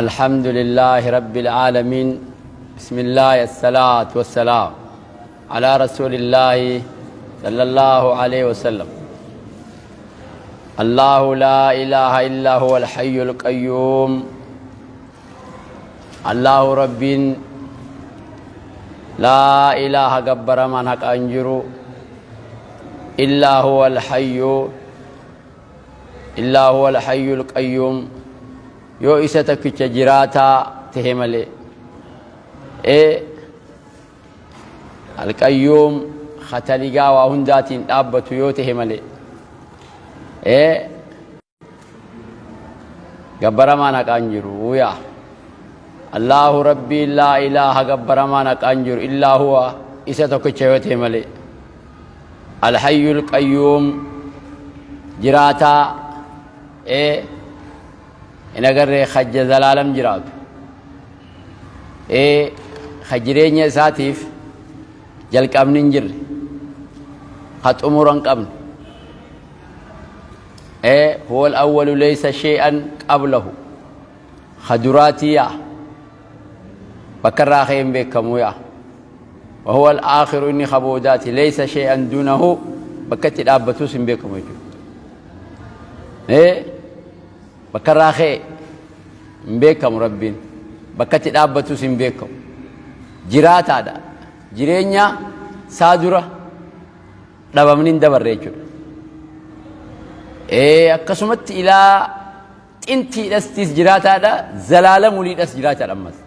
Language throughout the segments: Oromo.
الحمد لله رب العالمين بسم الله الصلاة والسلام على رسول الله صلى الله عليه وسلم الله لا إله إلا هو الحي القيوم الله رب لا إله جبر من حق أنجر إلا هو الحي إلا هو الحي القيوم yoo isa tokkicha jiraataa tahe malee ee alqayyuum kataligaa waa hundaatiin dhaabbatu yoo tahe malee ee gabbaramaan haqaan jiru yaa Allahu rabbiin laa ilaaha gabbaramaan haqaan jiru illaa huwa isa tokkicha yoo tahe malee alhayyul qayyuum jiraataa ee hin agarree hajja zalaalam jiraatu ee ka jireenya isaatiif jalqabni hin jirre ka xumura hin qabne ee huwa al-awwalu laysa shay'an qablahu ka duraatii yaa bakka irraa ka'e hin beekamu yaa wa huwa al-aakhiru inni ka boodaati laysa shay'an duunahu bakka itti dhaabbatus hin beekamu jechuudha ee Bakka irraa ka'e hin beekamu Rabbiin. Bakka itti dhaabbatus hin beekamu. Jiraataadha. Jireenya isaa dura dhabamni hin dabarre jechuudha. Ee akkasumatti ilaa xintiidhastis jiraataadha, zalaalamuliidhas jiraataadha ammas.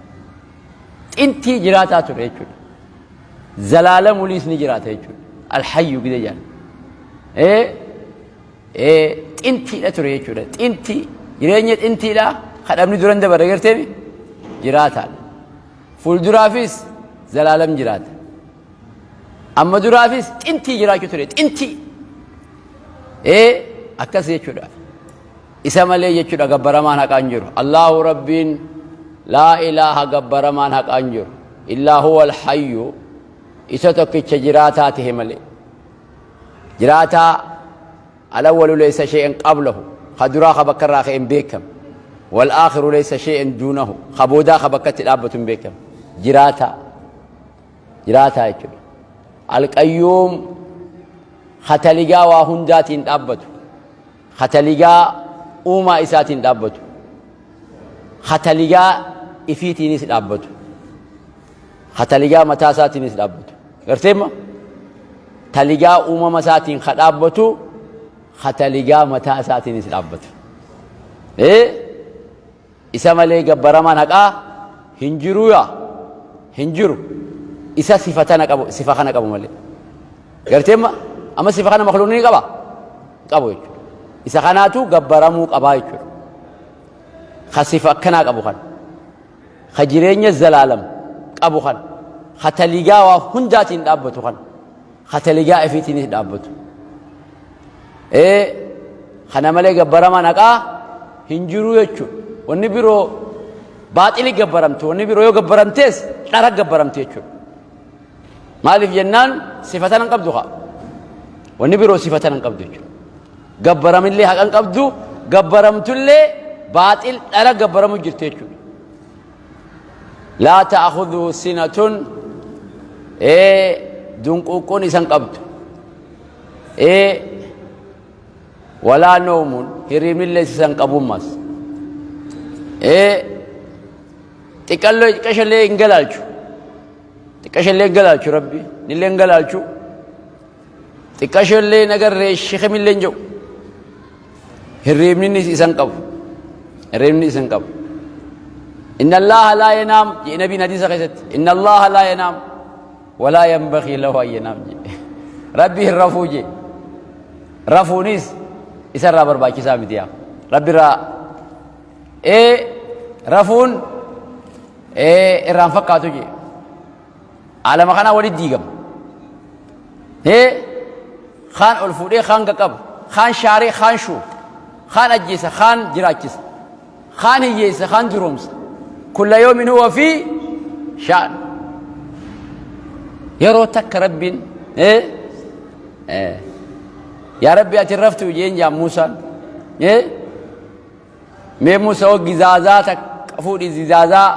Xintii jiraataa ture jechuudha. Zalaalamuliis ni jiraata jechuudha. Alhayyu gide jedhan. Ee Xintiidha ture jechuudha. Xintii jireenya xintiidha kadhabni duran dabarre garteemi jiraataadha. Fuulduraafis zalaalam jiraata. Amma duraafis xintii jiraachuu ture xintii. Ee akkas jechuudha. Isa malee jechuudha gabbaramaan haqaan jiru. Allahu Rabbiin laa ilaaha gabbaramaan haqaan jiru. Illaa huwa alhayyu isa tokkicha jiraataa tahe malee. Jiraataa alawwalu laysa shay'an qablahu ka duraa ka bakka irraa ka'e hin beekam wal aakhiru laysa shay'an duunahu ka boodaa ka bakka itti dhaabbatu hin beekam jiraataa jiraataa jechuudha alqayyuum ka taligaa waa hundaatiin dhaabbatu ka taligaa uumaa isaatiin dhaabbatu ka taligaa ifiitiinis dhaabbatu ka taligaa mataa isaatiinis dhaabbatu Garteemma taligaa uumama isaatiin ka dhaabbatu ka taligaa mataa isaatiinis dhaabbatu. Ee isa malee gabbaramaan haqaa hin jiruu yaa hin jiru isa sifa tana qabu sifa kana qabu malee. Garteemma amma sifa kana makluuqni ni qaba qabu jechuudha. Isa kanaatu gabbaramuu qabaa jechuudha. Ka sifa akkanaa qabu kana. Ka jireenya zalaalam qabu kan ka taligaa waa hundaatiin dhaabbatu kan ka taligaa ifiitiinis dhaabbatu. Ee kana malee gabbaramaan haqaa hin jiruu jechuudha. Wanni biroo baaxili gabbaramtu wanni biroo yoo gabbaramtees dhara gabbaramte jechuudha. Maaliif jennaan sifa tana hin qabdu kaa. Wanni biroo sifa tana hin qabdu jechuudha. Gabbaramillee haqa hin qabdu gabbaramtullee baaxil dhala gabbaramu jirti jechuudha. Laa ta'khudhu sinatun ee dunquuqquun isan qabdu. Ee walaa noomun hirriibnillee isan qabummas. Ee xiqqallee xiqqashallee hin galaalchu. Xiqqashallee hin galaalchu rabbi nillee hin galaalchu. Xiqqashoollee hin agarree shikimillee hin jedhu. Hirriibni inni isan qabu. Hirriibni isan qabu. Inna Allaha laa yanaam jedhe nabiin hadiisa keessatti. Inna Allaha laa yanaam walaa yanbagii lahu an yanaam jedhe. Rabbi hin rafuu jedhe. Rafuunis isarraa barbaachisaa miti yaa. Rabbi irraa ee rafuun ee irraan fakkaatu jedhe. Alama kanaa walitti diigama. Hee kaan ol fuudhee kaan qaqqaba. Kaan shaaree kaan shuu. Kaan ajjeesa kaan jiraachisa. Kaan hiyyeessa kaan duroomsa. Kulla yoomin huwa fi sha'an. Yeroo takka Rabbiin ee yaa Rabbi ati hin raftu jeen jaan Muusaan. Ee mee Muusa hoo gizaazaa takka fuudhi gizaazaa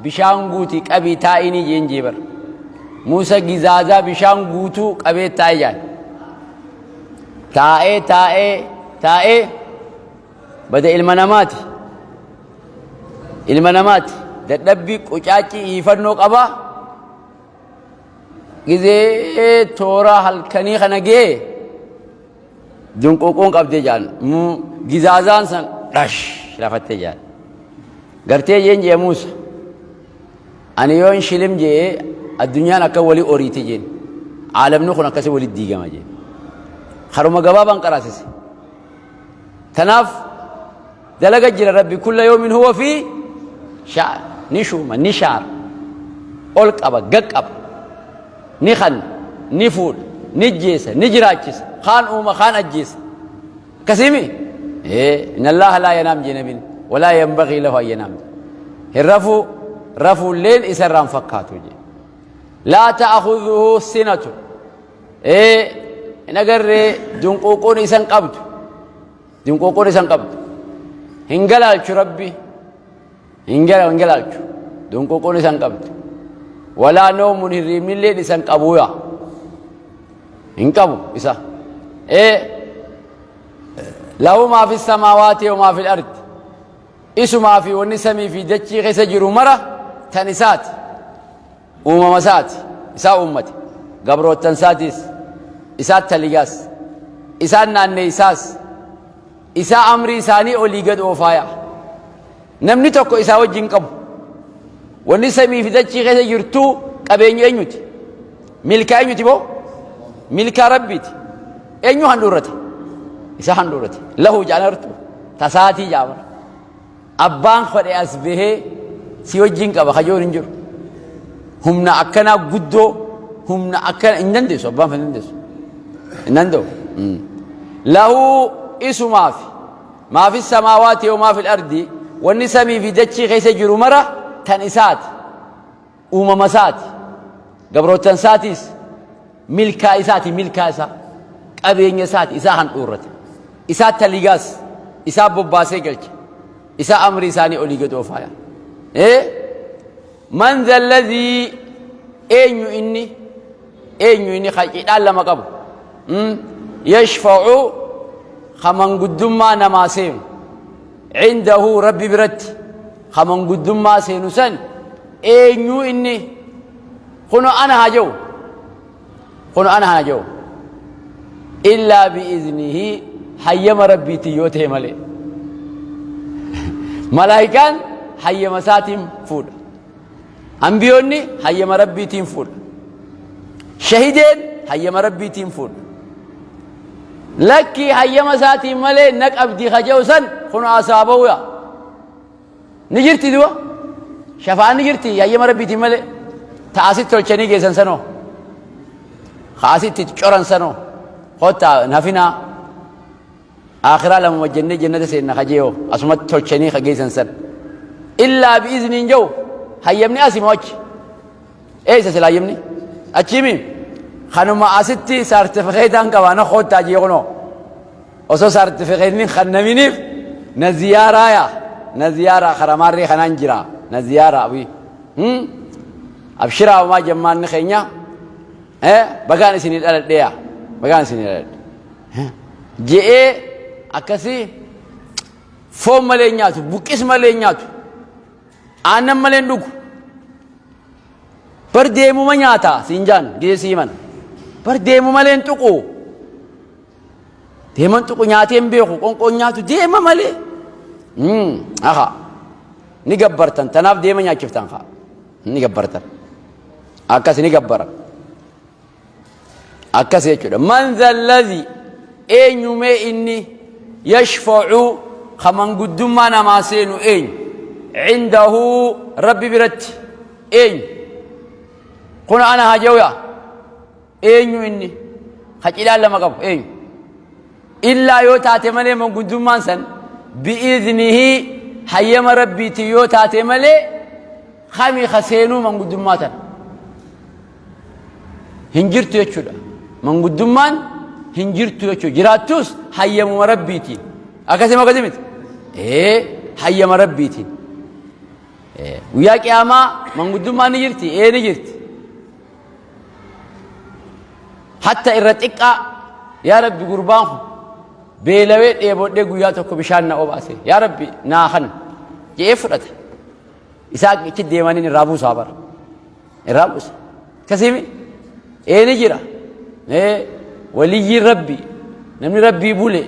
bishaan guuti qabii taa'inii jeen jee bar. Muusa gizaazaa bishaan guutuu qabee taa'e jaan. Taa'ee taa'ee taa'ee bada ilma namaati. Ilma namaati. Dadhabbii qucaaccii hiifannoo qaba. Gizee toora halkanii kana gee dunquuquun qabdee jaan. Gizaazaan san dhash lafattee jaan. Gartee jeen jee Muusa. Ani yoon shilim jee addunyaan akka walii oriiti jeen. Aalamni kun akkasii walitti diigama jeen. Karuma gabaabaan qaraasise. Tanaaf dalaga jira Rabbi kulla yoomin huwa fi sha'an. Ni shuuma, ni shaara. Ol qaba, gad qaba. Ni kanna, ni fuudha, ni jeesa, ni jiraachisa. Kaan uuma, kaan ajjeesa. Akkasiimi? Ee, inna Allaaha laa yanaam jee nabiin. Walaa yanbagii lahu an yanaam. Hin rafuu, rafuulleen isa irraa hin fakkaatu jee. Laa ta'khudhuhu sinatu. Ee, hin agarree dunquuquun isa hin qabdu. Dunquuquun isa hin qabdu. Hin galaalchu Rabbi. Hin galaalchu. Dunquuquun isa hin qabdu. Walaa noomun hirriibnilleen isa hin qabuuya. Hin qabu isa. Ee, lahu maa fi samaawaati wa maa fi ardi. Isumaa fi wanni samii fi dachii keessa jiru mara tan isaati. Uumama isaati. Isaa uummate. Gabroottan isaatiis. Isaa taligaas. Isaan naanneeysaas. Isaa amrii isaanii olii gad oofaaya. Namni tokko isaa wajjin qabu. Wanni samii fi dachii keessa jirtuu qabeenya eenyuti? Milkaa eenyuti boo? Milkaa Rabbiiti. Eenyu handhuurrate? Isa handhuurrate. Lahu jaalartu. Tasaatii jaamara. Abbaan fedhe as bahee si wajjin qaba kajoon hin jiru. Humna akkanaa guddoo humna akkana hin dandeessu abbaan fedhe hin dandeessu. Hin danda'u. Lahu isumaafi maa fi samaawaati wa maa fi ardi wanni samii fi dachii keessa jiru mara tan isaati. Uumama isaati. Gabroottan isaatiis milkaa isaati milkaa isaa qabeenya isaati isaa handhuurrate. Isaa taligaas isaa bobbaasee galche. Isaa amrii isaanii olii gad oofaaya. Ee man zalladhii eenyu inni eenyu inni ka cidhaan lama qabu yashfa'u ka manguddummaa namaa seenu cindahu rabbi biratti ka manguddummaa seenu san eenyu inni kuno ana haa jedhu kuno ana haa jedhu illaa bi'iznihi hayyama rabbiitiin yoo ta'e malee malaayikaan hayyama isaatiin fuudha Ambiyoonni hayyama Rabbiitiin fuudha. Shahideen hayyama Rabbiitiin fuudha. Lakkii hayyama isaatiin malee na qabdi ka jedhu san kun asaaba'uudha. Ni jirti du'a. Shafa'aan ni jirti hayyama Rabbiitiin malee. Ta asitti tolchanii geessan sanoo. Ka asitti coran sanoo. Kottaa nafinaa. Aakhiraa lamuma jennee jannata seenna ka je'oo asumatti tolchanii ka geessan san. Illaa bi'izniin je'u hayyamni asi moo achi? Eessa sila hayyamni? Achiimi? Kanuma asitti saartifikeetaan qaba na koottaa jee kunoo. Osoo saartifikeetni kannaminiif na ziyaaraa yaa na ziyaaraa karamaarree kanaan jira na ziyaaraa wi. Abshiraa homaa jammaanni keenya bagaan isinii dhaladhee yaa bagaan isinii dhaladhe. Je'ee akkasii foon malee hin nyaatu, buqqis malee hin nyaatu, aannan malee hin dhugu. Bar deemuma nyaata siin jaan gizee sii himan. Bar deemu malee hin tuqu. Deeman tuqu nyaatee hin beeku qonqoon nyaatu deema malee. Aha ni gabbartan tanaaf deema nyaachiftan kaa ni gabbartan akkas ni gabbaran. Akkas jechuudha. Man dhalladhi eenyu mee inni yashfa'u ka manguddummaa namaa seenu eenyu? Cindahu Rabbi biratti eenyu? Kun ana haa jedhu yaa eenyu inni ka cidhaan lama qabu eenyu? Illaa yoo taate malee manguddummaan san bi'idnihi hayyama Rabbiitiin yoo taate malee kami ka seenuu manguddummaa tana? Hin jirtu jechuudha. Manguddummaan hin jirtu jechuudha. Jiraattus hayyamuma Rabbiitiin. Akkasii moo akkasii miti? Ee hayyama Rabbiitiin. Guyyaa qiyaamaa manguddummaan ni jirti? Ee, ni jirti. Hatta irra xiqqaa, yaa Rabbi, gurbaan kun beelawee dheebodhee guyyaa tokko bishaan na obaase, yaa Rabbi naa kan je'ee fudhata. Isaa achi deemaniin irraa buusaa bara. Irraa buusa. Akkasiimi? Ee, ni jira. Ee, waliyyiin Rabbi, namni Rabbii bule,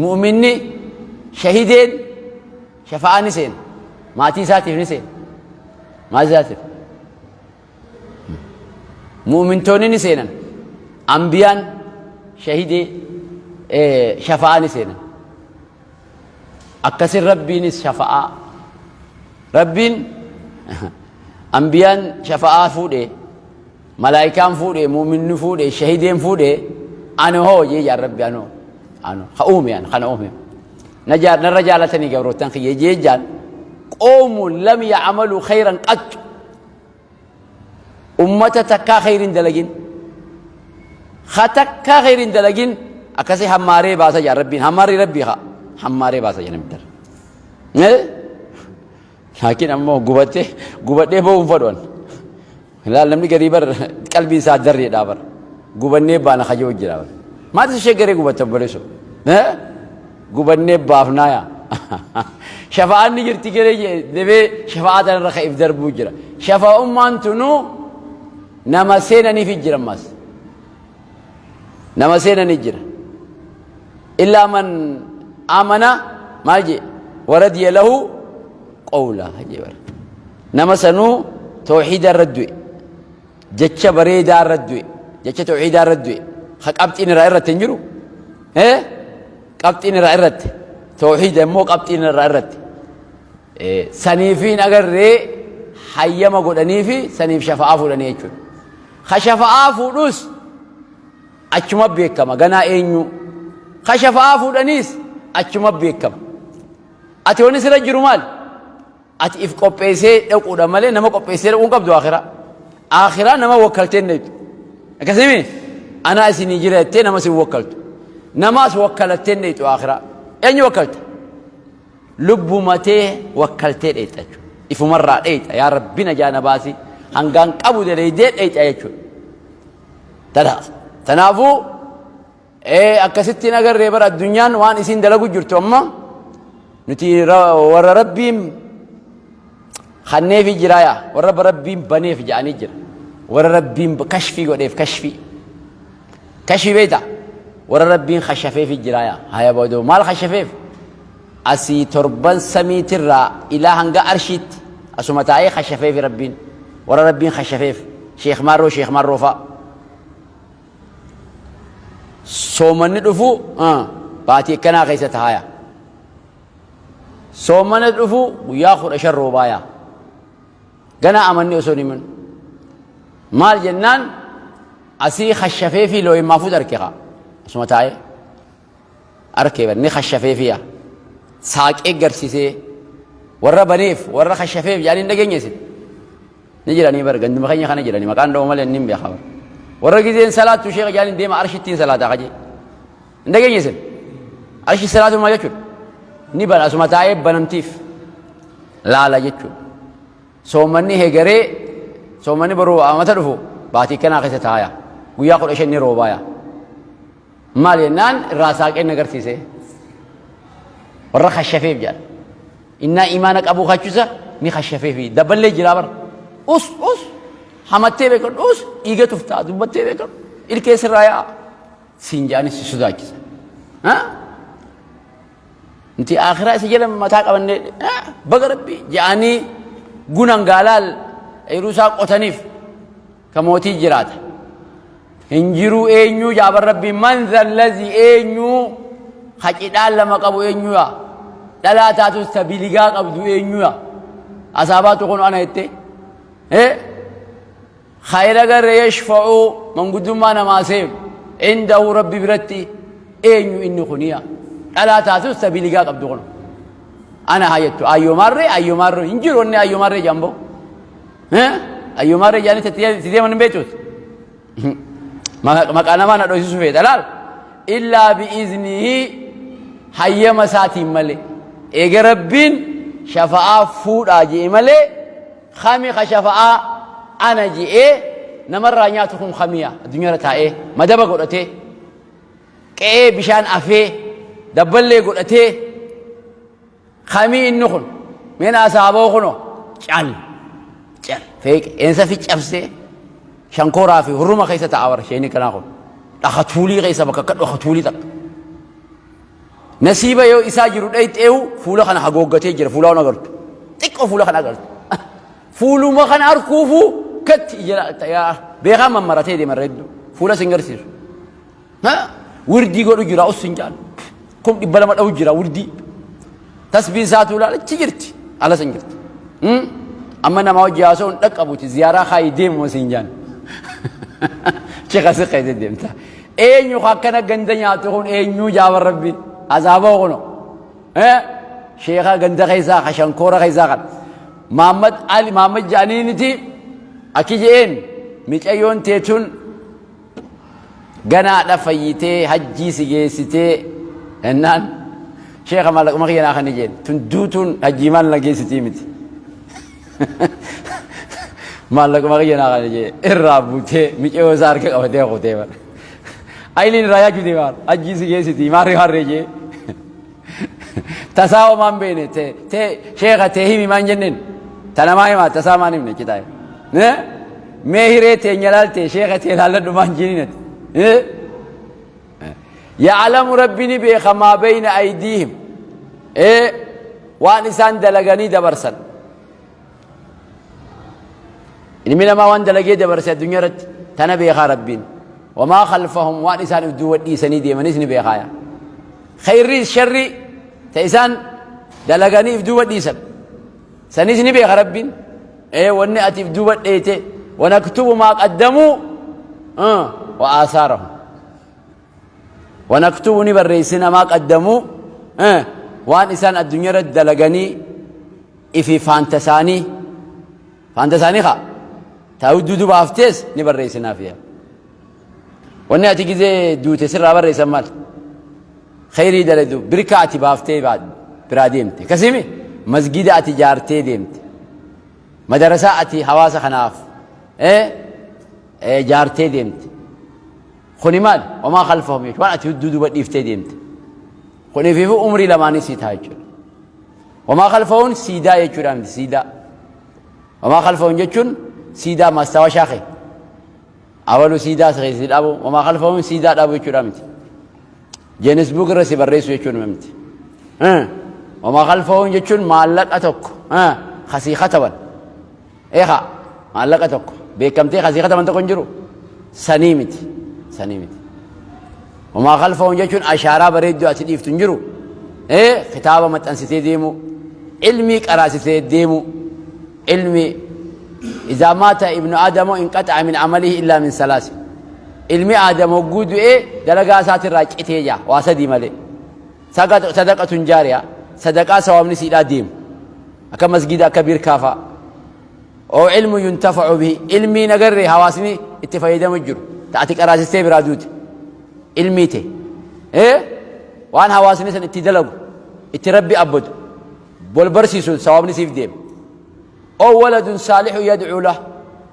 mu'minni shahideen shafa'aa ni seena. Maatii isaatiif ni seena. Maatii isaatiif. Mu'mintoonni ni seenan. Ambiyaan shahidee shafa'aa ni seenan. Akkasin Rabbiinis shafa'aa. Rabbiin ambiyaan shafa'aa fuudhee, malaayikaan fuudhee, mu'minni fuudhee, shahideen fuudhee, ani hoo jee jaan Rabbi, anoo ano ka uume an kana uume na narra jaalatanii gabroottan kiyya jee jaan. Qoomu lam ya'malu khayran qattu, ummata takkaa khayrin dalagin, ka takkaa khayrin dalagin akkasi hammaaree baasa jaan Rabbiin. Hammaarri Rabbii haa hammaaree baasa jaan namni. Laakiin ammoo gubattee gubadhee ba'uun fadhuan. Laal, namni garii bar qalbiin isaa darreedhaa bar. Gubannee baana kajoo jira bar. Maati ishee garee gubatta, obboleessu? Gubannee baafnaa yaa. Shafa'aan ni jirti garee debee shafa'aa tanarra ka'eef darbuu jira. Shafa'ummaan tunuu nama seenaniif jira ammas. Nama seenanii jira. Illaa man amana maal jee waradiya lahu qawla jee bara. Nama sanuu tawxiida irra du'e, jecha bareedaa irra du'e, jecha tawxiidaa irra du'e, ka qabxiin irraa irratti hin jiru. Qabxiin irraa irratti tawxiida immoo qabxiin irraa irratti saniifiin agarree hayyama godhaniifi saniif shafa'aa fuudhanii jechuudha. Ka shafa'aa fuudhus achuma beekama ganaa eenyu ka shafa'aa fuudhaniis achuma beekama. Ati wanni sirra jiru maal? Ati if qopheessee dhaquudha malee nama qopheessee dhaquun qabdu akhiraa. Akhiraa nama wakkaltee hin dhaqxu. Akkasimi anaa isinii jira jettee nama sin wakkaltu. Namaas wakkalattee hin dhaqxu akhiraa. Eenyu wakkalta? Lubbumatee wakkaltee dheeyxa jechuudha. Ifumarraa dheeyxa, yaa Rabbi na jaana baasi, hangaan qabu daleeydee dheeyxa jechuudha. Tanaaf. Tanaafuu akkasittiin agarree bara addunyaan waan isiin dalagu jirtu amma nuti warra Rabbiin kanneefi jira, yaa warra Rabbiin baneef jedhanii jira. Warra Rabbiin kashfii godheef, kashfii. Kashfii beektaa? Warra Rabbiin kashafeefi jira yaa. Haya boodoo maal kashafeef? Asii torban samiitirraa ilaa hanga arshiitti asuma taa'ee kashafeefi Rabbiin. Warra Rabbiin kashafeef Sheekh Maarroo, Sheekh Maarroo fa'a. Soomanni dhufu baatii akkanaa keessa taa'aya. Soomana dhufu guyyaa 15 roobaaya. Ganaa amanni osoo hin himin. Maal jennaan asii kashafee fi looyin maafuus arke kaa. Asuma taa'ee arkee bar ni kashafee fi yaa. Saaqee garsiisee warra baneef, warra kashafeef jedhanii hin dhageenye isin. Ni jiranii bar, ganduma keenya kana jiranii, maqaan dha'u malee inni hin beekaa bar. Warra gizeen salaattu sheekha jedhanii deema arshittiin salaataa kajee. Hin dhageenye isin. Arshi salaatu maal jechuudha? Ni bana, asuma taa'ee banamtiif laala jechuudha. Soomanni hegaree, soomanni boruu amata dhufu baatii kanaa keessa taaya. Guyyaa 15 ni roobaaya. Maal jennaan irraa saaqeen agarsiise. Warra kashafeef jedhan. Innaa imaana qabuu kachusa ni kashafeefi daballee jiraa bara. Us us hamattee beekadhu, us dhiiga tuftaa dubbattee beekadhu, ilkee sirraa yaa'a. Siin jedhanis si sodaachisa. Nuti akhiraa isa jala mataa qabannee baga Rabbi jedhanii gunan gaalaal yeroo isaa qotaniif ka mootii jiraata. Hin jiruu eenyuu jaaban Rabbi, man zallazii eenyuu ka cidhaan lama qabu eenyuu yaa dhalaa taatus ta biligaa qabdu eenyuu yaa asaabaatu kun ana jettee. Khayra garre yashfa'u manguddummaa namaa seenu indahu Rabbi biratti eenyu inni kuniya dhalaa taatus ta biligaa qabdu kun ana haa jettu. Ayyoomaarree, ayyoomaarree hin jiru inni ayyoomaarree jambo ayyoomaarree jaanii itti deeman hin beektus, maqaa namaa na dhoysisu feeta laal. Illaa bi'iznihi, hayyama isaatiin malee. Eega Rabbiin shafa'aa fuudhaa je'e malee kami ka shafa'aa ana je'ee namarraa nyaatu kun kamiya addunyaarra taa'ee madaba godhatee qe'ee bishaan afee dabballee godhatee Kamii inni kun? Meen asaaboo kuno cal cal feeqe eensa fi cabsee shankooraa fi hurruma keessa ta'a warra sheeni kanaa kun dhaka tuulii keessa bakka akka dhaka tuulii takka. Nasiiba yoo isaa jiru dhayxeehu fuula kana hagooggatee jira fuula waan agartu xiqqoo fuula kana agartu fuuluma kana arkuufuu katti ija beekaa mammaratee deema redduu fuula sin garsiisu. Wirdii godhu jira us hin jaan. 200,000 dhahu jira wirdii. Tasbiin isaatuu laala achi jirti. Ala san jirti. Amma nama hojii haasa'u hin dhaqqabuti ziyaaraa kaayi deemu siin jaan. Achi kasi keessa deemta. Eenyu akkana ganda nyaatu kun eenyu jaaban rabbi. Azaaboo kuno. Sheekha ganda keessaa ka shankoora keessaa kan. Maammad Ali Maammad jaaniiniti akki je'een micayyoon teetun Ganaadha fayyitee hajjii si geessitee jennaan sheekha maallaquma kiyya naa kanni jeen tun duutuun hajjii maal na geessitii miti. Maallaquma kiyya naa kanni jee irraa buutee miciyoo isaa harka qabatee kutee bara. Ayiliin irraa yaachuu deemaa hajjii si geessitii maarree maarree jee. Tasaa homaan beene te te sheekha tee himi maan jenneen ta namaa himaa tasaa maan himne achi taa'e. Mee hiree teenya laalte sheekha tee laalladhu maan jeniin ati. Ya'lamu rabbi ni beeka maa bayna aydiihim. Waan isaan dalaganii dabarsan. Ilmi namaa waan dalagee dabarse addunyaa irratti tana beekaa rabbiin. Wamaa khalfahum waan isaan if duuba dhiisanii deemanis ni beekaaya. Khayrriis sharri ta isaan dalaganii if duuba dhiisan. Sanis ni beeka rabbiin. Ee wanni ati if duuba dheeyte wanaktubu maa qaddamuu wa aasaarahum. Wanaktubu ni barreessina maa qaddamuu waan isaan addunyaa irratti dalaganii ifi faanta isaanii faanta isaanii kaa taa hudduu duba haftees ni barreessinaaf yaa wanni ati gizee duute sirraa barreessan maal khayrii daladu birkaa ati baaftee biraa deemte kasimi masgida ati jaartee deemte madarasaa ati hawaasa kanaaf jaartee deemte kuni maal wamaa khalfahum jechuudha waan ati hudduu duba dhiiftee deemte kun ifiifuu umrii lamaanii sii ta'a jechuudha Wamaa khalfahun siidaa jechuudha miti siidaa. Wamaa khalfahun jechuun siidaa maastawashaa kee. Awalu siidaa si dhaabu wamaa khalfahun siidaa dhaabu jechuudha miti. Jeenisbuuk irra si barreessu jechuun miti. Wamaa khalfahun jechuun maallaqa tokko kasii kataban. Eegaa maallaqa tokko beekamtee kasii kataban tokko hin jiru sanii miti sanii miti. Wamaa khalfahum jechuun ashaaraa bareedduu ati dhiiftu hin jiru. Ee kitaaba maxxansitee deemu ilmii qaraasisee deemu ilmi izaa maata ibnu aadamoo inqaxa'a min amalihi illaa min salaasi. Ilmi aadam hogguu du'ee dalagaa isaatirraa citee jaa waa sadii malee. Sadaqatun jaariyaa sadaqaa sawaabni siidhaa deemu. Akka masgiida akka birkaa fa'a. Oo ilmu yuntafa'u bihi ilmiin agarree hawaasni itti fayyadamu jiru. Ta ati qaraasistee biraa duute. Ilmii te. Ee waan hawaasni san itti dalagu itti rabbi abbadu wal barsiisuun sawaabni siif deema. Oo waladun saalihu yad'uu lah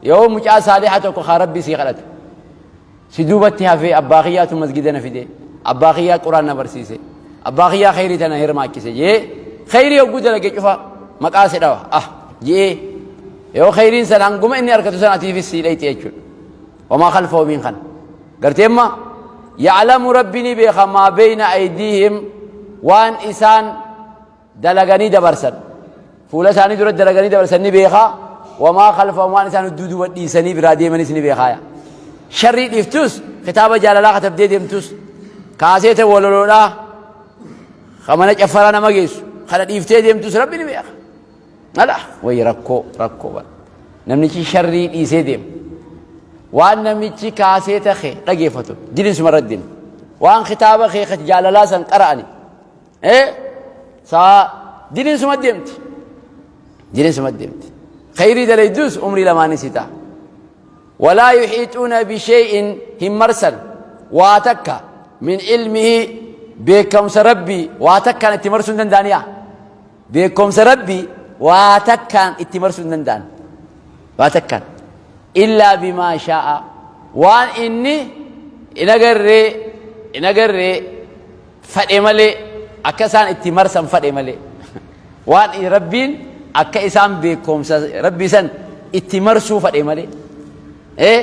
yoo mucaa saaliha tokko kaa rabbi sii kadhatu. Si duubatti hafee abbaa kiyyaatu masgida na fide, abbaa kiyyaa quraan na barsiise, abbaa kiyyaa kheyrii tana hirmaachise jee kheyrii hogguu dalage cufa maqaa si dhawa ah jee yoo kheyriin san hanguma inni argatu san atiifis sii dhayxi jechuudha. Wamaa khalfahu min kana. Gartee amma ya'lamu rabbi ni beeka maa beeyna aydiihim waan isaan dalaganii dabarsan fuula isaanii dura dalaganii dabarsan ni beekaa wamaa khalfahum waan isaan hudduu duuba dhiisanii biraa deemanis ni beekaaya sharrii dhiiftus kitaaba jaalalaa katabdee deemtus kaaseeta waloloodhaa ka mana caffaraa nama geessu kana dhiiftee deemtus rabbi ni beeka ala wayi rakkoo rakkoo bara namnichi sharrii dhiisee deema waan namichi kaaseeta kee dhageeffatu diliin suma irratti deema waan kitaaba kee jaalalaa san qara'ani Eh? Saa diliin suma deemti. Diliin suma deemti. Khayrii dalaydus umrii lamaanii si ta'a. Walaa yuhiixuuna bishee'in hin marsan waa takka min ilmihi beekamsa rabbii waa takkaan itti marsuu hin danda'aniyaa. Beekumsa Rabbii waa takkaan itti marsuu hin danda'an. Waa takkaan. Illaa bimaa shaa'a. Waan inni hin agarree hin agarree fadhe malee akka isaan itti marsan fadhe malee. Waan Rabbiin akka isaan beekumsa Rabbii san itti marsuu fadhe malee. Ee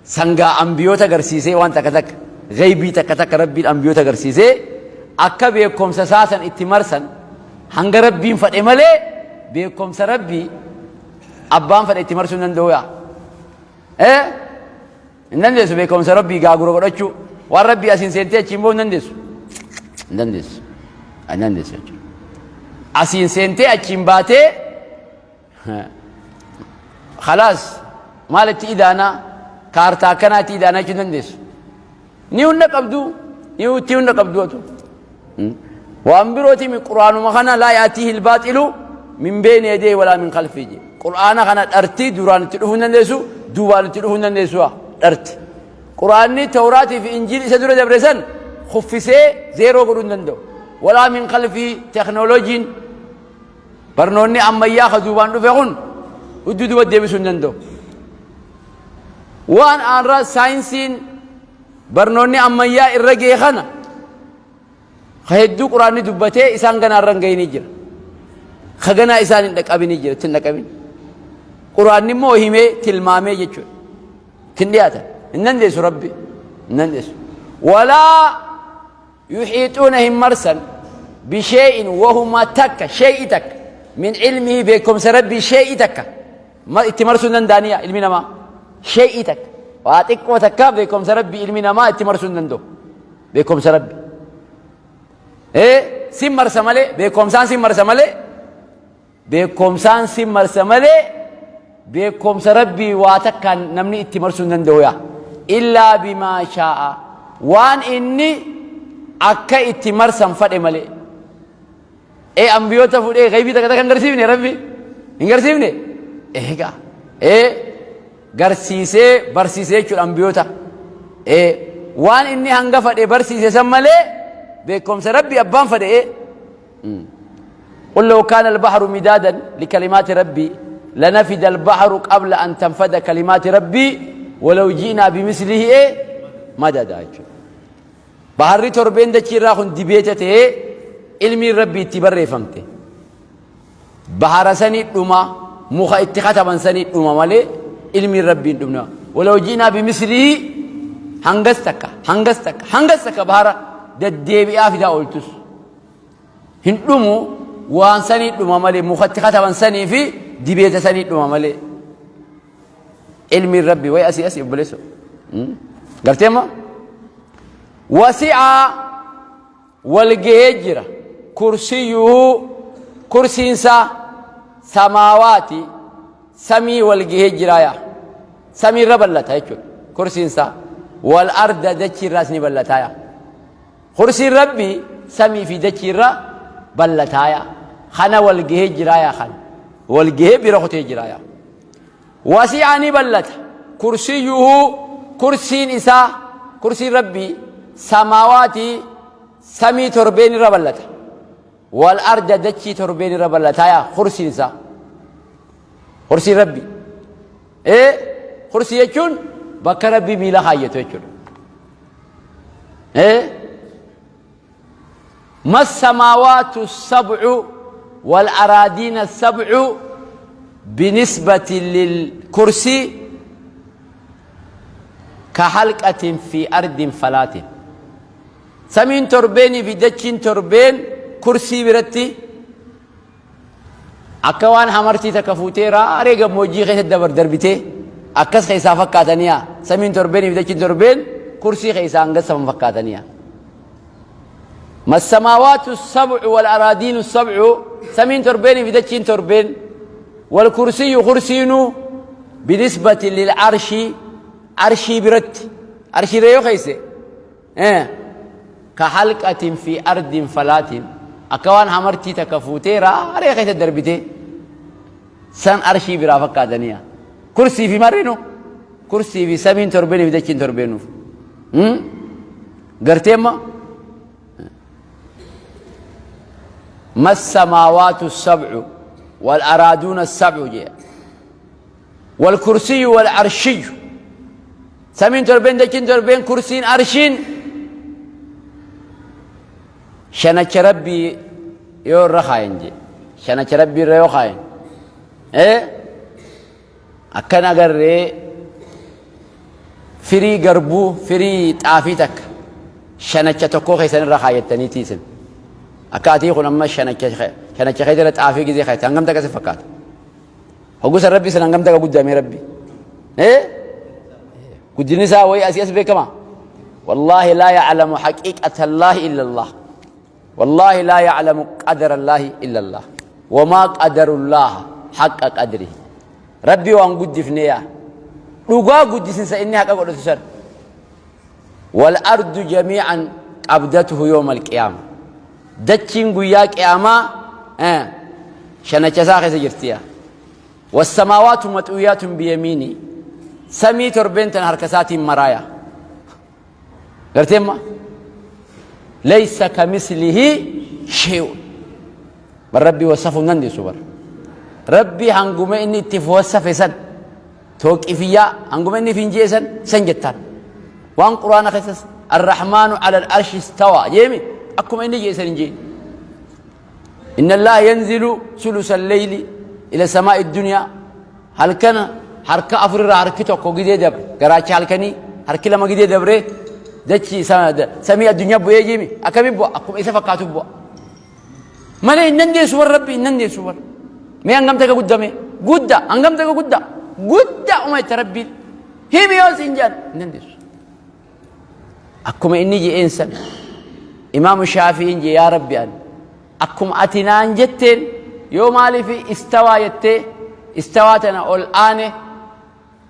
sangaa ambiyoota agarsiisee waan takka takka gaybii takka takka Rabbiin ambiyoota agarsiisee akka beekumsa isaa san itti marsan hanga Rabbiin fadhe malee beekumsa Rabbii abbaan fadhe itti marsuu hin danda'u yaa. Ee hin dandeessu beekumsa Rabbii gaagura godhachuu waan Rabbii asiin seentee achiin ba'uu hin dandeessu. Hin dandeessu. Hin dandeessu jechuudha. Asiin seentee achiin baatee Khalaas maal itti idaanaa kaartaa akkanaa itti idaanaa jechuu dandeessu. Ni hunda qabdu ni itti hunda qabdu atu. Waan birooti mi quraanuma kana laa yaatihi ilbaaxilu min beeyni yadayhi walaa min khalfii je. Quraana kana dharti duraan itti dhufuu hin dandeessu duubaan itti dhufuu hin dandeessu dharti. Quraanni Tawraatii fi Injiil isa dura dabre san kuffisee zeeroo godhuu hin danda'u. Walaa min khalfii teknooloojiin Barnoonni ammayyaa ka duubaan dhufe kun hudduu duuba deebisuu hin danda'u. Waan aanra saayinsiin barnoonni ammayyaa irra ga'e kana ka hedduu quraanni dubbatee isaan ganaa irra hin ga'inii jira. Ka ganaa isaan hin dhaqqabinii jira, itti hin dhaqqabin. Quraanni immoo himee tilmaamee jechuudha. Ittiin dhiyaatan. Hin dandeessu Rabbi. Hin dandeessu. Walaa yuhiixuuna hin marsan bishee'in wahuma takka shee'i takka min ilmihi beekumsa rabbii shee'i takka itti marsuu hin danda'aniya ilmi namaa shee'i takka waa xiqqoo takka beekumsa rabbii ilmi namaa itti marsuu hin danda'u beekumsa rabbii ee sin marsa malee beekumsaan sin marsa malee Beekkomsaan si marsa malee beekkomsa Rabbii waa takkaan namni itti marsuu hin danda'u yaa. Illaa bimaa shaa'a. Waan inni akka itti marsan fadhe malee. Ee ambiyoota fudhee gaybii takka takka hin garsiifne Rabbi? Hin garsiifne? Eegaa. Ee garsiisee barsiisee jechuudha ambiyoota. Ee waan inni hanga fadhe barsiise san malee beekkomsa Rabbii abbaan fadhe ee. قل لو كان البحر مدادا لكلمات ربي لنفد البحر قبل أن تنفد كلمات ربي ولو جئنا بمثله إيه مددا بحري تربين دچي راخن دبيته علمي ربي تبري فمته بحر سني دما مخ اتختبن سني دما مالي علمي ربي دمنا ولو جئنا بمثله هنگس تكا هنگس تكا هنگس تكا بحر دديبئا فدا اولتس Hin dhumu waan sanii dhuma malee mukatti kataban sanii fi dibeeta sanii dhuma malee. Ilmiin rabbi wayi asii asii obboleessoo. Gartee amma wasi'aa wal gahee jira kursiyyuu kursiinsaa samaawaati samii wal gahee jira yaa samii irra ballata jechuudha kursiinsaa wal arda dachii irraas ni ballataa yaa. Kursiin Rabbii samii fi dachii irra ballataaya. Kana wal gahee jiraaya kana. Wal gahee bira kutee jiraaya. Wasi'a ni ballata. Kursiyyuhu kursiin isaa kursiin Rabbii samaawaati samii torbeen irra ballata. Wal arda dachii torbeen irra ballataaya kursiin isaa. Kursiin Rabbii. Ee kursii jechuun bakka Rabbii miila kaayyatu jechuudha. Ee ما السماوات السبع والأراضين السبع بنسبة للكرسي كحلقة في أرض فلات سمين تربين في دتشين تربين كرسي برتي Akka waan hamartii takka fuutee raaree gammoojjii keessa dabar darbitee akkas keessaa fakkaataniya. Samiin torbeenii fi dachiin torbeen kursii keessaa hanga saman fakkaataniya. Massamaawaatu sab'u wal araadiinu sab'u samiin torbeenii fi dachiin torbeen wal kursiyyu kursiinuu binisbati lil arshii arshii biratti arshii irra yoo keesse Ka halqatin fi ardin falaatin akka waan hamartii takka fuutee raaree keessa darbitee san arshii biraa fakkaataniya. Kursii fi marrinu kursii fi samiin torbeenii fi dachiin torbeenuuf. Gartee amma Massamaawaatu sab'u wal araaduuna sab'u jee. Wal kursiyyu wal arshiyyu. Samiin torbeen dachiin torbeen kursiin arshiin shanacha rabbii yoo irra kaayan jee. Shanacha rabbii irra yoo kaayan. Akkan agarree firii garbuu firii xaafii takka shanacha tokkoo keessan irra kaayyattaniitii isin. Akka atii kun amma shanacha shanacha keessa irra xaafii gizee kaayatte hangam takka si fakkaata. Hogguu san rabbi san hangam takka guddaamee rabbi. Guddinni isaa wayii asii as beekama. Wallaahi laa ya'lamu haqiiqata Allaahi illa Allah. Wallaahi laa ya'lamu qadara Allaahi illa Allah. Wamaa qadarullaaha haqqa qadrihi. Rabbi waan guddifne yaa. Dhugaa guddisinsa inni haqa godhatu san. Wal ardu jamii'an qabdatuhu yawmal qiyaama. Dachiin guyyaa qiyaamaa shanacha isaa keessa jirti yaa. Wassamaawaatu maxuuyaatun biyamiini. Samii torbeen tan harka isaatiin maraaya. Gartee amma laysa kamislihi shay'un. Bar rabbii wasafuu hin dandeessu bar. Rabbii hanguma inni itti wasafe san tooqifiyyaa hanguma inni ifin jee san san jettaan. Waan quraana keessas arrahmaanu ala al-arshi istawa jeemi akkuma inni jee san hin jeen. Inna allaha yanzilu sulusa al-layli ila samaa'i dunya Halkan harka afur irraa harki tokko gidee dabre garaacha halkanii harki lama gidee dabre dachi samii addunyaa bu'ee jiimi akkamiin bu'a akkuma isa fakkaatu bu'a. Malee hin dandeessu warra rabbi hin dandeessu warra. Mee hangam takka guddame gudda hangam takka gudda gudda uma itti rabbiin himi yoo siin jedhan hin dandeessu. Akkuma inni je'een san imaamu shaafi'iin jee yaa rabbi an Akkuma ati naan jetteen yoo maaliif istawaa jettee istawaa tana ol aane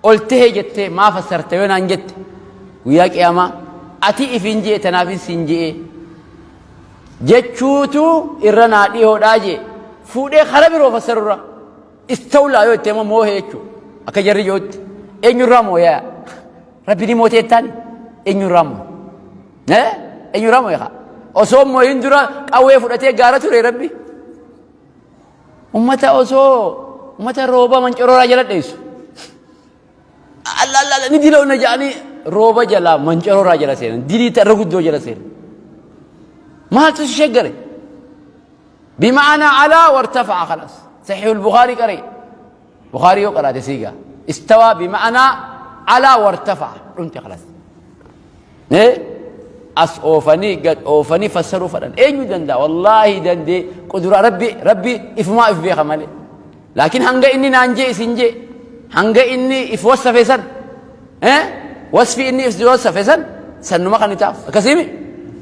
ol tehe jettee maa fassarta yoo naan jette guyyaa qiyaamaa ati ifin je'e tanaafin siin je'e jechuutu irra naa dhihoodhaa jee fuudhee kara biroo fassarurra istawlaa yoo jettee immoo moohe jechuu akka jarri je'utti eenyurraa mooyaa rabbi ni mootee jettaani eenyurraa moohe Eenyurraa moo'e kaa? Osoo moo'in dura qawwee fudhatee gaara ture rabbi. Ummata osoo ummata rooba mancorooraa jala dheessu. Alla alla alla ni diloonna jedhanii rooba jalaa mancorooraa jala seenan. Dilii irra guddoo jala seenan. Maaltu si shaggare? Bima'anaa alaa wartafa'a kalas. Saxiihul Bukaarii qaree. Bukaarii yoo qaraate siigaa. Istawaa bima'anaa alaa wartafa'a dhumte kalas. As oofanii gad oofanii fassaruu fadhan eenyu danda'a wallaahi dandee quduraa rabbi rabbi ifumaa if beeka malee laakiin hanga inni naan jee isin jee hanga inni if wassafe san wasfi inni if wassafe san sannuma kan itaaf akkasiimi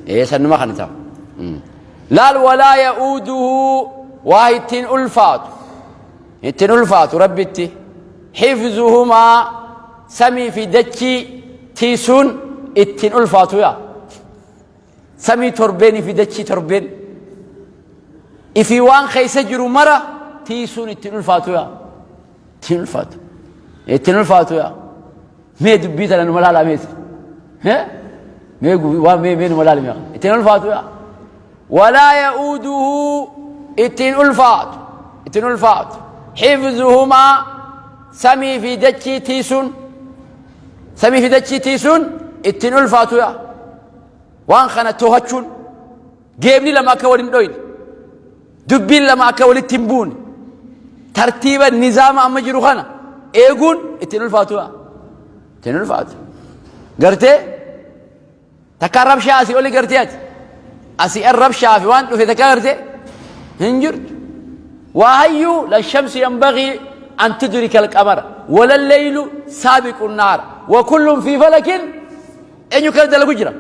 ee sannuma kan itaaf laal walaa ya'uuduhu waa ittiin ulfaatu ittiin ulfaatu rabbitti hifzuhumaa Samii fi dachii tiisuun ittiin ulfaatu yaa. Samii torbeenii fi dachii torbeen. Ifii waan keessa jiru mara tiisuun ittiin ulfaatu yaa. Ittiin ulfaatu. Ittiin ulfaatu yaa. Mee dubbii tana numa laalaa meeti. Mee waan mee mee numa laali mee. Ittiin ulfaatu yaa. Walaa ya'uuduhu ittiin ulfaatu. Ittiin ulfaatu. Hifzuhumaa Samii fi dachii tiisuun samii fi dachii tiisuun ittiin ulfaatu yaa waan kana to'achuun geebni lama akka wal hin dhoyne dubbiin lama akka walitti hin buune tartiiba nizaama amma jiru kana eeguun ittiin ulfaatu yaa ittiin ulfaatu gartee Takka rabshaa asii oli gartee ati. Asii an rabshaa fi waan dhufe takka gartee hin jirtu. Waa hayyuu la shamsu yanbagii an tudrika alqamara wala leylu saabiqu naara wa kullun fi falakin eenyu kana dalagu jira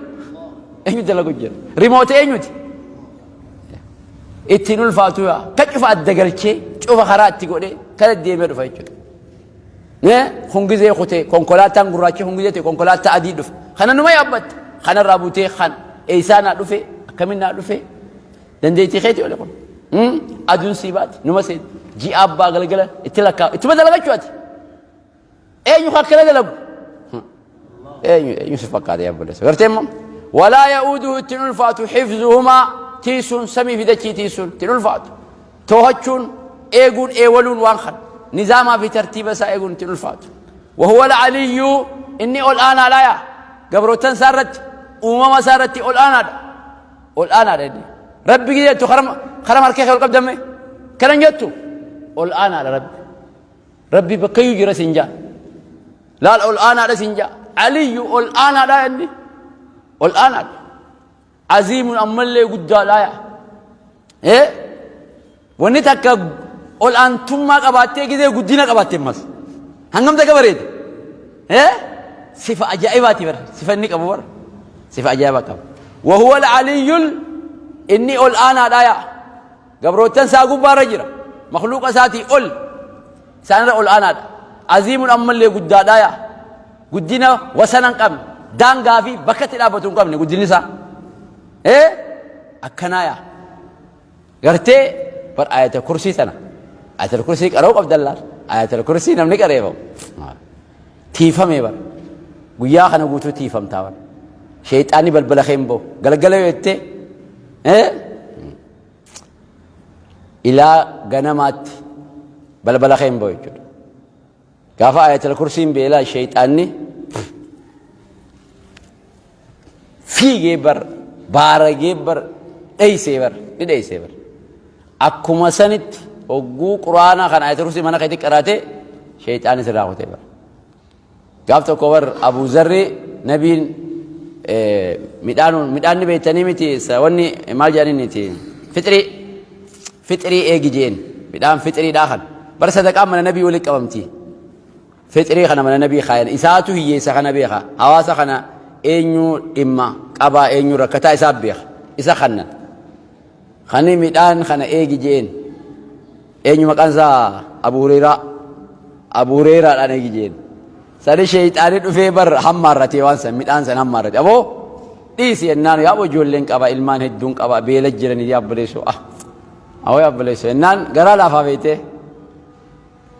eenyu dalagu jira rimoota eenyuti ittiin ulfaatu yaa ka cufa adda galchee cufa karaa itti godhee kana deemee dhufa jechuudha. Kun gizee kutee konkolaataan gurraachi kun gizee ta'e konkolaataa adii dhufe. Kana numa yaabbatta. Kanarraa butee kan eessaa naa dhufe akkamiin naa dhufe dandeettii keetii ole kun. Aduun sii baati numa seenti. Ji'a abbaa galgala itti lakkaa'u ittuma dalagachuu ati. Eenyu kan akkana dalagu? Eenyu eenyu si fakkaata yaa obboleessa. Gartee immoo walaa ya'uuduhu ittiin ulfaatu hifzuhumaa tiisuun, samii fi dachii tiisuun ittiin ulfaatu. Toohachuun, eeguun, eewaluun waan kana. Nizaamaa fi tartiiba isaa eeguun ittiin ulfaatu. Wahuwa al-aliyyu, inni ol aanaadha yaa. Gabroottan isaa irratti, uumama isaa irratti ol aanaadha. Ol aanaadha inni. Rabbi jettu karam harka kee ol qabdamme. Kanan jettu ol aanaadha Rabbi. Rabbi bakkayyuu jira siin jaa. Laal ol aanaadha siin jaa. Aliyyu ol aanaadha inni. Ol aanaadha. Aziimun ammallee guddaadha yaa. Ee wanni takka ol aantummaa qabaattee gizee guddina qabaatte ammas. Hangam takka bareeda. Ee sifa ajaa'ibaati bara. Sifa inni qabu bara. Sifa ajaa'ibaa qaba. Wahuwa al-aliyyul inni ol aanaadha yaa. Gabroottan isaa gubbaarra jira. Makhluuqa isaatii ol. Isaanirra ol aanaadha. Aziimun ammallee guddaadha yaa. Guddina wasana hin qabne. Daangaa fi bakka itti dhaabbatu hin qabne guddinni isaa. Ee akkanaa yaa. Gartee bar ayata kursii tana. Ayatal kursii qara'uu qabdan laal. Ayatal kursii namni qareefamu. Tiifamee bar. Guyyaa kana guutuu tiifamtaa bar. Sheexaanni balbala kee hin bahu. Galgala yoo jettee ilaa ganamaatti balbala kee hin bahu jechuudha. Gaafa ayatal kursiin beelaa sheexaanni fiigee bar baaragee bar dheeysee bar ni dheeysee bar. Akkuma sanitti hogguu quraanaa kan ayatal kursii mana keetti qaraate sheexaanni sirraa kutee bar. Gaaf tokko bar Abuu Zarri nabiin midhaan midhaan ni beektanii miti wanni maal jedhanii fixrii fixrii eegi jeen midhaan fixriidhaa kan bar sadaqaan mana nabii walitti qabamti fixrii kana mana nabii kaayan isaatu hiyyeessa kana beeka hawaasa kana eenyu dhimma qabaa eenyu rakkataa isaa beeka isa kannan kani midhaan kana eegi jeen Eenyu maqaan isaa? Abu Hureyraa. Abu Hureyraadhaan eegi jeen. Sani sheeyxaani dhufee bar hammaarratee waan san midhaan san hammaarrate. Aboo dhiisi jennaan yaa aboo ijoolleen qaba ilmaan hedduun qaba beela jiranii yaa obboleessoo ah awoo yaa obboleessoo jennaan garaa laafaa beeytee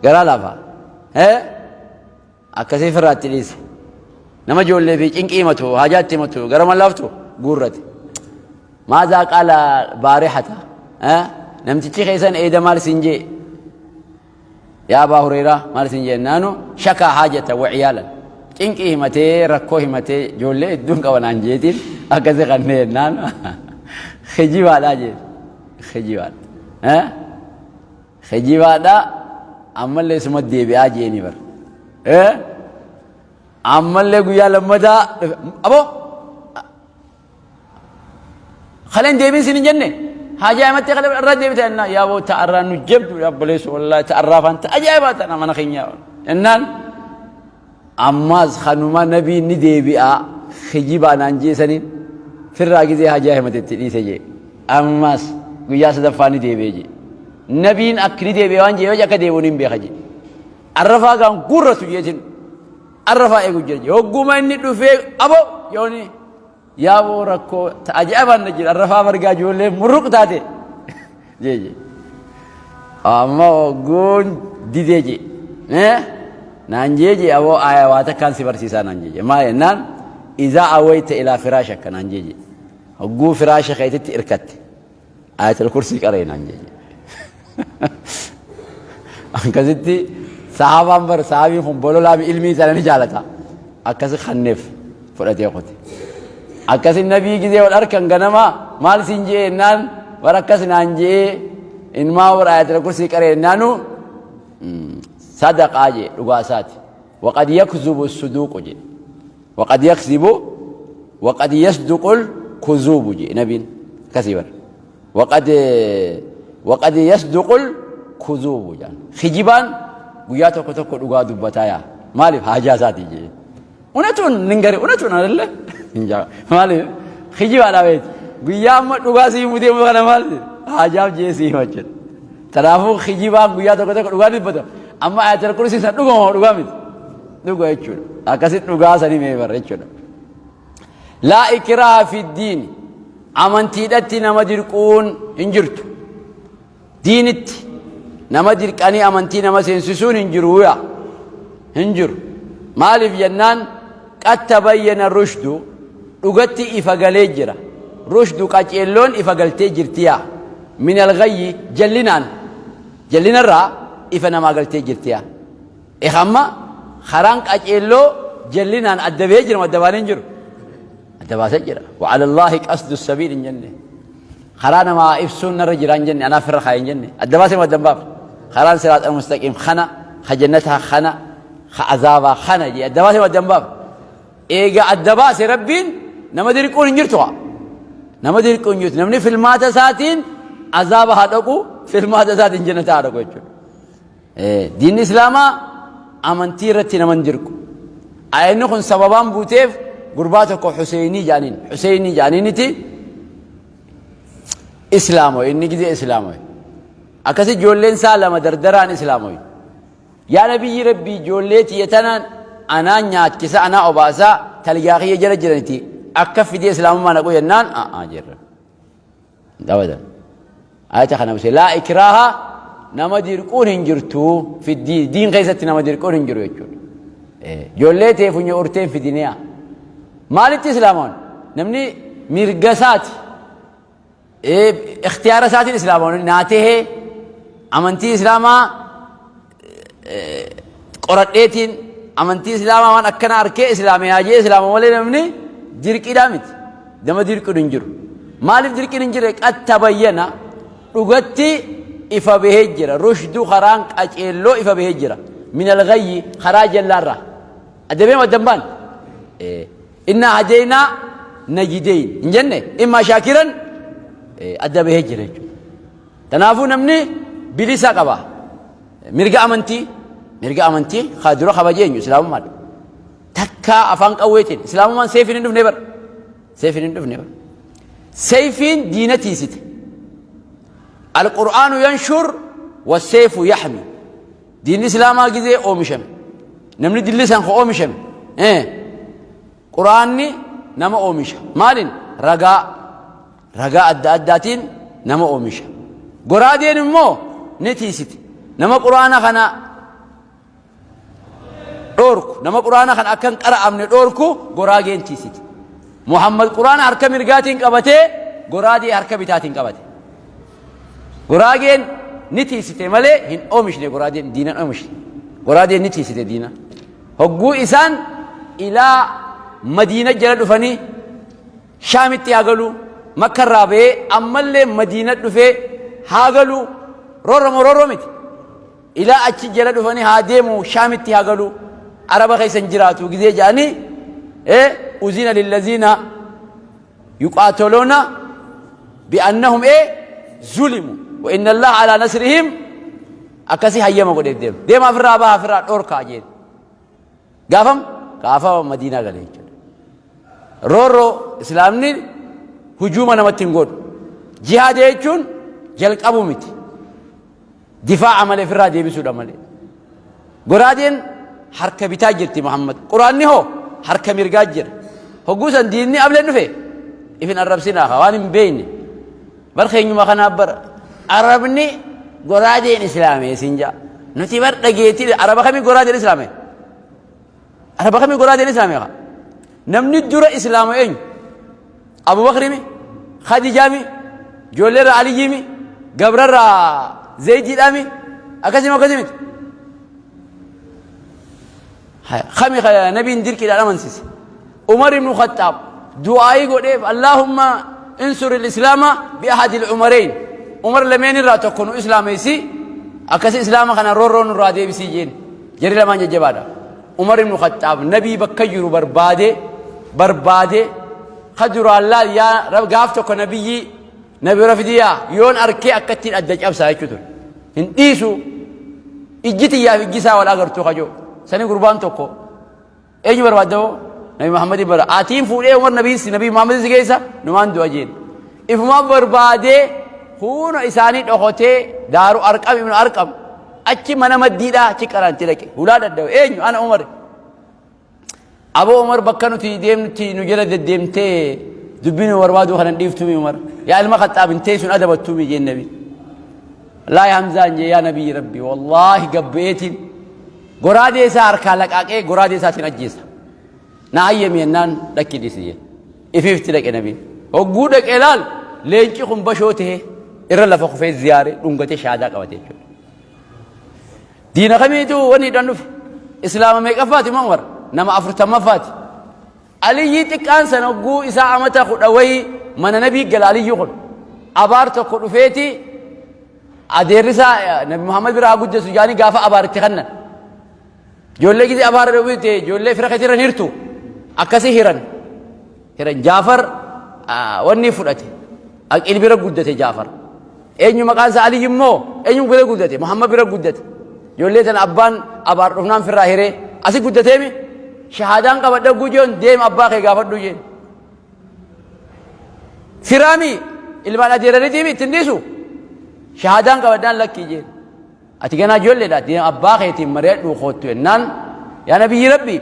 garaa laafaa hee akkasii firraa itti dhiise. Nama ijoollee fi cinqii himatu haajaa itti himatu gara mallaaftu guurrate. Maazaa qaala baarihata namtichi keessan eeda maal siin jee yaa abaa hureyraa maal siin jee naanu shakaa haajata wa ciyaalan cinqii himatee rakkoo himatee ijoollee hedduun qaba naan jeetiin akkasi kannee jennaan kijibaadhaa jeen kijibaadha kijibaadha ammallee suma deebi'aa jeeni bar ammallee guyyaa lammataa aboo Kaleen deebiin sin hin jenne haajaa himattee kalee irraa deebite jennaan yaa boo ta'arraa nu jabdu yaa obboleessu wallaahi ta'arraa faan ta'a ajaa'ibaa tana mana keenya jennaan ammaas kanuma nabiin ni deebi'a kijibaa naan jeesaniin firraa gizee haajaa himate itti dhiise jee ammaas guyyaa sadaffaa ni deebi'e jee nabiin akki ni deebi'e waan jee akka deebi'uun hin beeka jee arrafaa gaan guurratu jeetin arrafaa eegu jira jee hogguma inni dhufee abo yooni Yaaboo rakkoo ta ajaa'ibaan na jira rafaa margaa ijoollee murruq taate jee jee. Amma hogguun didee jee. Naan jee jee aboo aaya waa takkaan si barsiisaa naan jee jee. Maa jennaan izaa awayta ilaa firaashaka naan jee jee. Hogguu firaasha keetitti irkatte. Ayatul kursii qaree naan jee. Akkasitti sahaabaan bar sahaabiin kun bololaa ilmii sana ni jaalata. Akkasi kanneef fudhatee qote. Akkasi nabii gizee wal harkan ganama maal siin jee jennaan bar akkas naan jee ilmaa war ayatul kursii qaree jennaanu sadaqaa jee dhugaa isaati. Waqad yakzubu suduuqu jee. Waqad yakzibu waqad yasduqul kuzuubu jee nabiin akkasii bara. Waqad waqad yasduqul kuzuubu jaan. Kijibaan guyyaa tokko tokko dhugaa dubbataa yaa. Maaliif haajaa isaatii jee. Unatuun ningari unatuun አይደለ maaliif kijibaadha beeti. Guyyaa amma dhugaa sii himuu deemu kana maal haajaaf jee sii hima jechuudha. Kanaafuu kijibaan guyyaa tokko tokko dhugaa dubbata. Amma ayatul kursi san dhuguma dhugaa miti. Dhuga jechuudha. Akkasitti dhugaa sanii mee bara jechuudha. Laa ikraha fi diini. Amantiidhatti nama dirquun hin jirtu. Diinitti nama dirqanii amantii nama seensisuun hin jiru yaa. Hin jiru. Maaliif jennaan qad tabayyana rushdu dhugatti ifa galee jira. Rushdu qaceelloon ifa galtee jirtiya. Min alghayyi jallinaan jallinarraa ifa namaa galtee jirtiya. Amma karaan qaceelloo jallinaan adda bahee jira adda baanee hin jiru. Adda baasee jira. وعلى الله قصد السبيل hin jenne. Karaa namaa ibsuun narra jira hin jenne, anaaf irra kaa'e hin jenne. Adda baasee adda hin baafne. Karaan siraat al-mustaqiim kana, ka jannataa kana, ka azaabaa kana jee adda baasee adda hin baafne. Eega adda baase Rabbiin, nama dirquun hin jirtu haa. Nama dirquun hin jirtu. Namni filmaata isaatiin azaaba haa dhaqu, filmaata isaatiin jannata haa dhaqu jechuudha. Diinni Islaamaa amantii irratti nama hin dirqu. Ayyanni kun sababaan buuteef gurbaa tokko Huseenii jedhaniin. Huseenii jedhaniiniti Islaamoy, inni gizee Islaamoy. Akkasi ijoolleen isaa lama dardaraan Islaamoy. Yaa nabiyyi Rabbii, ijoollee tiyya tanaan anaa nyaachisa, anaa obaasaa, talgaa kiyya jala jiraniti akka fidee Islaamummaa naqu jennaan, a'aa jirra. Abadan. Ayata kana buse laa ikraaha, nama dirquun hin jirtu, fiddii diin keessatti nama dirquun hin jiru jechuudha. Ijoollee tee funyoo urteen fidiniyaa. Maalitti Islaamoon? Namni mirga isaati. Ikhtiyaara isaatiin Islaamoon naa tahee, amantii Islaamaa qoradheetiin, amantii Islaamaa waan akkana arkee Islaamee haa jee Islaama malee namni dirqiidhaa miti. Nama dirqiin hin jiru. Maaliif dirqiin hin jirre? قد تبين dhugatti ifa bahee jira. الرشد karaan qaceelloo ifa bahee jira. من الغي karaa jallaarraa. Adda bahee adda hin baane. إنا هدينا النجدين hin jenne, إما شاكرا adda bahee jira jechuudha. Kanaafuu namni bilisa qaba. Mirga amantii haa dura kabajee eenyu Islaamummaadha. Takkaa afaan qawweetiin Islaamummaan seefiin hin dhufne bara. Seefiin hin dhufne bara. Seefiin diina tiisite. القرآن ينشر والسيف يحمي. Diinni Islaamaa gizee oomishame. Namni dilli san oomishame. Quraanni nama oomisha. Maaliin? Ragaa adda addaatiin nama oomisha. Goraadeen immoo ni tiisite. Nama Quraana kana dhoorku, nama Quraana kana akka hin qara'amne dhoorku, goraageen tiisite. Muhammad Quraana harka mirgaatiin qabatee, goraadee harka bitaatiin qabate. Goraageen ni tiisite malee hin oomishne, goraadeen diina hin oomishne. Goraadeen ni tiisite diina. Hogguu isaan ilaa Madiina jala dhufanii Shaamitti haa galu, Makkarraa bahee ammallee Madiina dhufee haa galu, roorromo roorroo miti. Ilaa achi jala dhufanii haa deemu, Shaamitti haa galu, Araba keessa hin jiraatu gizee jedhanii, أذن للذين يقاتلون بأنهم ظلموا وإن الله على نصرهم akkasii hayyama godheef, deema deema, ofirraa baha, ofirraa dhorkaa jeen. Gaafam gaafa Madiinaa gale jechuudha. Roorroo Islaamni hujuuma namatti hin godhu. Jihaada jechuun jalqabuu miti. Difaa'a malee, ofirraa deebisuudha malee. Goraadeen harka bitaa jirti Muhammad. Quraanni hoo harka mirgaa jira. Hogguu san diinni ableen dhufe ifin arrabsinaa waan hin beekne. Bar keenyuma kanaaf bara Arabni goraadeen Islaamee siin jaa. Nuti bar dhageetii Araba kamii goraadeen Islaamee? Araba kamii goraadeen Islaamee kaa? Namni dura Islaama eenyu? Abubakri mi? Khadijaa mi? Ijoolleerraa Aliyyii mi? Gabrarraa Zaydiidhaa mi? Akkasii akkasii miti. Kami nabiin dirqiidhaan amansiise? Umar ibn Khattaab du'aayii godheef, اللهم انصر الإسلام بأحد العمرين. Umar lameen irraa tokko nu islaameessi, akkasi Islaama kana roorroo nurraa deebisii jeen. Jarri lamaan jajjabaadha. Umar ibn Khattaab nabii bakka jiru barbaade barbaade, ka duraan laal yaa gaaf tokko nabiyyi nabi rafidiyaa yoon arkee akkattiin adda cabsaa jechuu ture. Hin dhiisu, ijji xiyyaaf ijji isaa wal agartuu kajoo. Sani gurbaan tokko eenyu barbaadda hoo? Nabi Muhammadin bara. Atiin fuudhee Umar nabii Nabi Muhammadin si geessa numaan du'a jeen. Ifuma barbaadee huuna isaanii dhokotee Daaru Arqam ibnu Arqam achi mana maddiidhaa achi qaraanti dhaqe. Hulaa dadhabe, eenyu? Ana Umar. Aboo Umar, bakka nuti deemnutti nu jala deddeemtee dubbii nu barbaaduu kana dhiiftuumi Umar. Yaa ilma Khaxaab, hin teessuun adabattuumi jeen nabi. Laa Hamzaan jee, yaa nabiyyi Rabbi, wallaahi gabbeetiin goraadee isaa harkaa laqaaqee goraadee isaatiin ajjeesa. Na hayyami jennaan, lakki dhiisi jee. Ifiifti dhaqe nabiin. Hogguu dhaqee laal leenci kun bashoo ta'e irra lafa kufee ziyaare dhungatee shahaadaa qabate jechuudha. Diina kamiitu wanni hidhan dhufe? Islaama meeqaffaati immoo Umar? Nama afurtamaffaati. Aliyyii xiqqaan sana hogguu isaa amata kudha wayii mana nabii gala aliyyii kun. Abaar tokko dhufeeti adeerri isaa Nabi Muhammad biraa haa guddasu jaanii gaafa abaar itti kannan. Ijoollee gizee abaara dhufte ijoollee fira keetii irra hin hirtu. Akkasii hiran. Hiran Jaafar wanni fudhate. Aqiil bira guddate Jaafar. Eenyu maqaan isaa Aliyyi immoo eenyu bira guddate Muhammad bira guddate. Ijoollee tana abbaan abaar dhufnaan firraa hiree asi guddateemi shahaadaan qabadha gujoon deem abbaa kee gaafadhu jeen. Firaami ilmaan adeeraniitiimi ittiin dhiisu shahaadaan qabadhaan lakkii jeen. Ati ganaa ijoolleedha deem abbaa keetiin mari'adhuu koottu jennaan yaa nabiyyi rabbi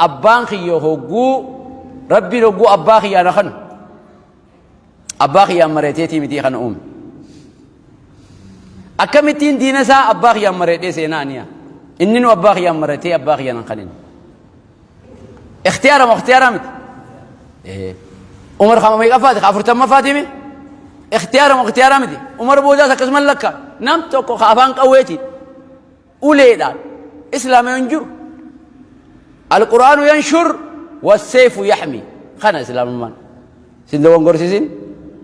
abbaan kiyya hogguu rabbiin hogguu abbaa kiyyaa na kanu abbaa kiyyaan mari'ateetii mitii kana uume. Akkamittiin diina isaa abbaa kiyyaan mari'adhee seenaa aniya. Inni nu abbaa kiyyaan mari'atee abbaa kiyyaan hin kanin. Ikhtiyaara moo ikhtiyaara miti? Umar kama meeqaffaati? Ka afurtammaffaati mi? Ikhtiyaara moo ikhtiyaara miti? Umar boodaas akkasuma lakka. Nam tokko ka afaan qawweeti. Uleedhaan. Islaama hin jiru. Alquraanu yanshur wasseefu yaxmi. Kana islaamummaan. Sin dogongorsiisin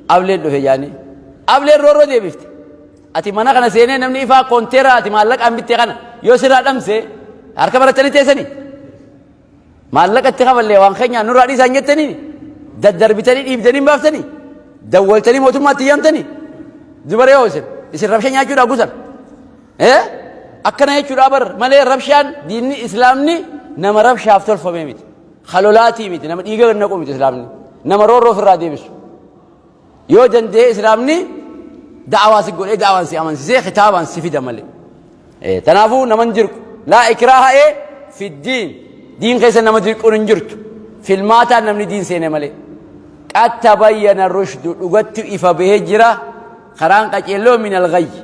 ableen dhufe jaanii. Ableen roorroo deebifte. Ati mana kana seenee namni ifaa koonteera ati maallaqaan bitte kana yoo sirraa dhamse harka barattanii teessanii. Maallaqa itti kafallee waan keenyaa nurraa dhiisaan jettanii daddarbitanii dhiibdanii hin baaftanii dawwaltanii mootummaatti yaamtanii dubara yoo isin isin rabsha nyaachuudhaa gusan. Eh? Akkana jechuudha bar malee rabshaan diinni islaamni nama rabshaaf tolfamee miti. Kalolaatii miti nama dhiiga gad naqu miti islaamni. Nama roorroo ofirraa deebisu. Yoo danda'e islaamni da'awaa si godhee da'awaan si amansiisee kitaabaan si fida malee. Tanaafuu nama hin dirqu. Laa ikraaha ee fi diin. Diin keessa nama dirquun hin jirtu. Filmaataan namni diin seene malee. Qad tabayyana rushdu dhugatti ifa bahee jira karaan qaceelloo min alghayyi.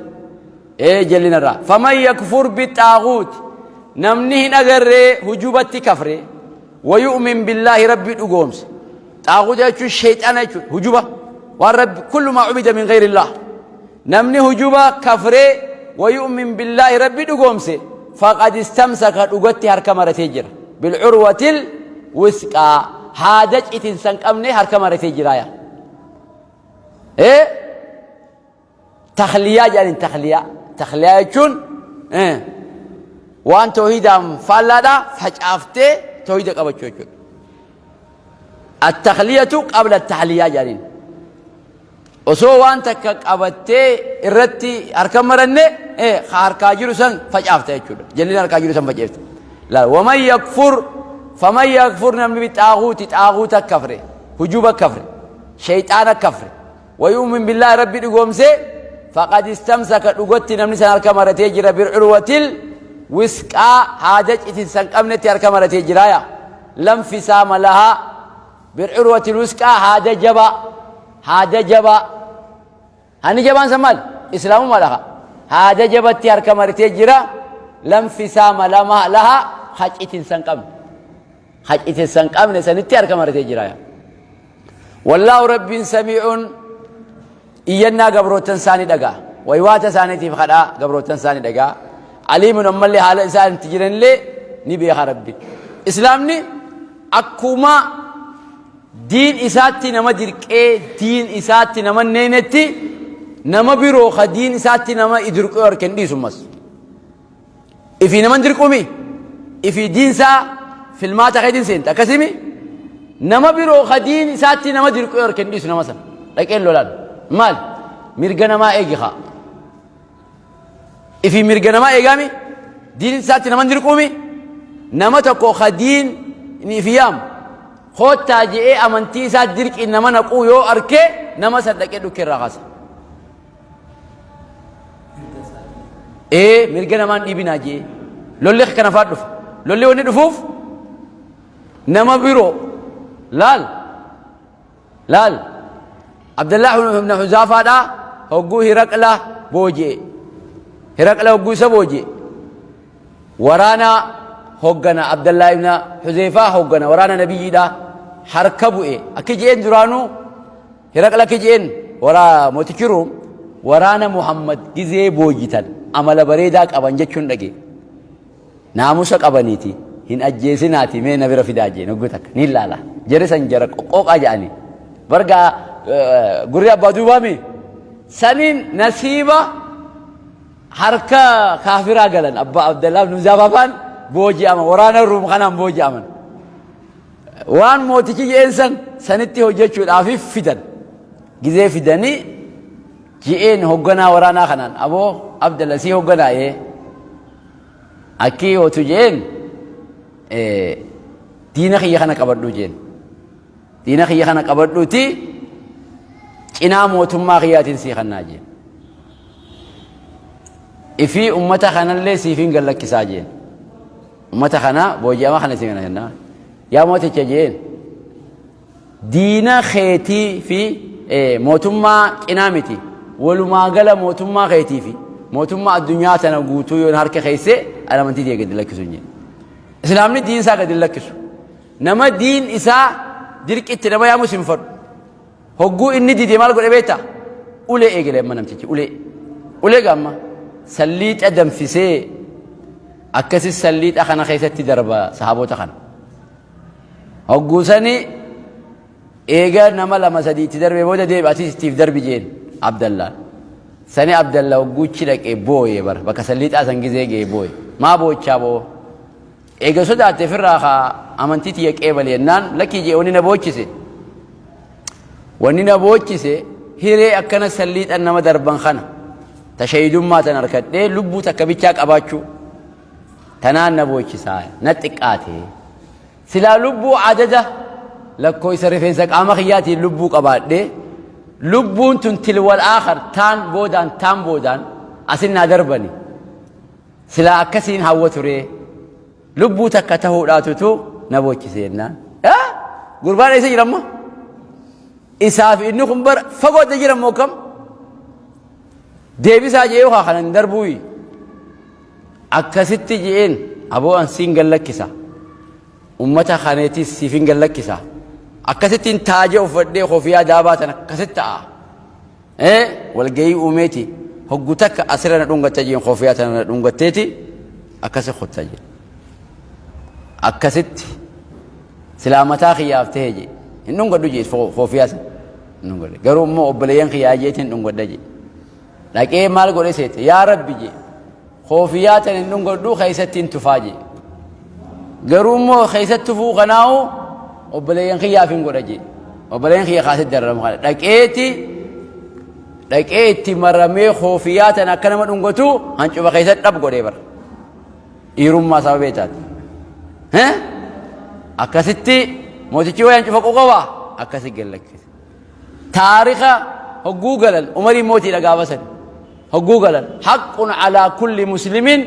Ee jallinarraa. Faman yakfur bixaaguut namni hin agarree hujubatti kafre wayu'min billaahi rabbi dhugoomse. Xaaguut jechuun sheexana jechuudha hujuba waan rabbi kullu maa ubida min gayrillah. Namni hujuba kafree wayu'min billaahi rabbi dhugoomse faqad istamsaka dhugatti harka maratee jira. Bilcurwatil wisqaa haada citinsa hin qabne harka maratee jira yaa. Ee Takhliyaa jedhaniin takhliyaa. Takhliyaa jechuun waan toohidaan faallaadhaa facaaftee toohida qabachuu jechuudha. At-takhliyatu qabla at-tahliyaa jedhaniin. Osoo waan takka qabattee irratti harka maranne harkaa jiru san facaafta jechuudha. Jalli harkaa jiru san facaafta. Laal waman yakfur faman yakfur namni bixaaguuti xaaguuta kafre hujuba kafre shayxaana kafre Wayu'min billaahi Rabbi dhugoomse faqad istamsaka dhugatti namni san harka maratee jira bilcurwatil wisqaa haada citinsa hin qabnetti harka maratee jira ya lanfisaama lahaa bilcurwatil wisqaa haada jabaa haada jabaa hanni jabaan san maal islaamummaa dhaha haada jabatti harka maratee jira lanfisaama lama lahaa ha citinsa hin qabne ha citinsa hin qabne sanitti harka maratee jira ya Wallaahu Rabbiin samii'uun iyyannaa gabroottan isaa ni dhaga'a. Waywaata isaaniitiif kadhaa gabroottan isaa ni dhaga'a. Aliimun ammallee haala isaan itti jiranillee ni beeka Rabbiin. Islaamni akkuma diin isaatti nama dirqee diin isaatti nama neenetti nama biroo ka diin isaatti nama idirquu harka hin dhiisu ammas. Ifii naman dirqumi ifii diinsaa filmaata keetiin seenta akkasimi nama biroo ka diin isaatti nama dirquu harka hin dhiisu nama sana dhaqeen lolaan maal mirga namaa eegi kaa ifii mirga namaa eegaami diin isaatti naman dirquumi nama tokko ka diin ifi yaamu koottaa je'ee amantii isaa dirqiin nama naquu yoo arke nama san dhaqee dhukkee irraa kaasa. Ee mirga namaan dhiibinaa jee lolli kana faa dhufa lolli wanni dhufuuf nama biroo laal laal Abdallah ibn Huzaafaadha hogguu Hiraqla booji'e Hiraqla hogguu isa booji'e waraana hoggana Abdallah ibn Huzeyfaa hoggana waraana nabiyyiidha harka bu'e akki je'een duraanuu. Hiraql akki je'een waraa mootichi Ruum waraana Muhammad gizee boojitan amala bareedaa qaban jechuun dhage. Naamusa qabaniiti hin ajjeesinaati mee na bira fidaa jeen hogguu takka ni laala. Jari san jara qoqqooqaa jedhanii. Bargaa gurri abbaa duubaami. Saniin nasiiba harka kaafiraa galan abbaa Abdallaa ibn Huzaafaa faan booji'aman waraana Ruum kanaan booji'aman. Waan mootichi je'een san sanitti hojjechuudhaaf fidan. Gizee fidanii je'een hogganaa waraanaa kanaan aboo Abdalla sii hogganaa ee akkii hootu je'een diina kiyya kana qabadhuu je'een. Diina kiyya kana qabadhuuti cinaa mootummaa kiyyaatiin sii kannaa jeen. Ifii ummata kanallee siifin gallakkisaa jeen. Ummata kana booji'ama kana siif kennaa. Yaa mooticha jeen. Diina keetii fi mootummaa cinaa miti. Walumaa gala mootummaa keetii fi mootummaa addunyaa tana guutuu yoon harka keessee amantii tiyya gadi lakkisu hin jeen. Islaamni diin isaa gadi lakkisu. Nama diin isaa dirqitti nama yaamus hin fadhu. Hogguu inni dide maal godhe beektaa? Ulee eegale amma namtichi ulee. Ulee gaamma salliixa danfisee akkasi salliixa kana keessatti darba sahaabota kana. Hogguu sani eega nama lama sadii itti darbee booda deebi atis ittiif darbi jeen Abdallaan. Sani Abdalla hogguuchi dhaqee booye bara bakka salliixaa san gizee ga'e booye. Maa boochaa boo? Eega sodaatte firraa kaa amantii tiyya qeebali jennaan lakkii jee wanni na boochise. Wanni na boochise hiree akkana salliixan nama darban kana ta shahiidummaa tan harkadhee lubbuu takka bichaa qabaachuu tanaan na boochisaa na xiqqaate. Silaa lubbuu adada lakkooysa rifeensa qaama kiyyaatiin lubbuu qabaadhee lubbuun tun tilwal aakhar taan boodaan taan boodaan asin naa darbani. Silaa akkasiin hawwa turee lubbuu takka tahuudhaatutu na boochise jennaan. Gurbaan eessa jira amma? Isaa fi inni kun bara fagootti jira immoo kam? Deebisaa jee haa kanan darbuuyi. Akkasitti je'een aboo an siin gallakkisa. Ummata kaneetis siif hin gallakkisa. Akkasittiin taaja uffadhee kofiyaa daabaa tan akkasitti ta'a. Walgahii uumeeti hoggu takka asirra na dhungatta jeen kofiyaa tana na dhungatteeti akkasi kutta jeen. Akkasitti silaa mataa kiyyaaf ta'e jee hin dhungadhu jee kofiyaa sana hin dhungadhu. Garuu immoo obboleeyyan kiyyaa jeetiin dhungadha jee. Dhaqee maal godhe seete yaa rabbi jee Koofiyaa tan hin dhungadhu keessatti hin tufaa jee. Garuu immoo keessatti tufuu kanaa'u obboleeyyan kiyyaaf hin godha jee. Obboleeyyan kiyya kaasee dararamu kana dhaqeeti dhaqee itti maramee koofiyaa tan akka nama dhungatu hancufa keessatti dhab godhee bara. Dhiirummaa sababee taate. Akkasitti mootichi wayi hancufa qoqobaa akkasi gallakkise. Taarika hogguu galan Umarii mootiidha gaafa san hogguu galan haqqun alaa kulli muslimin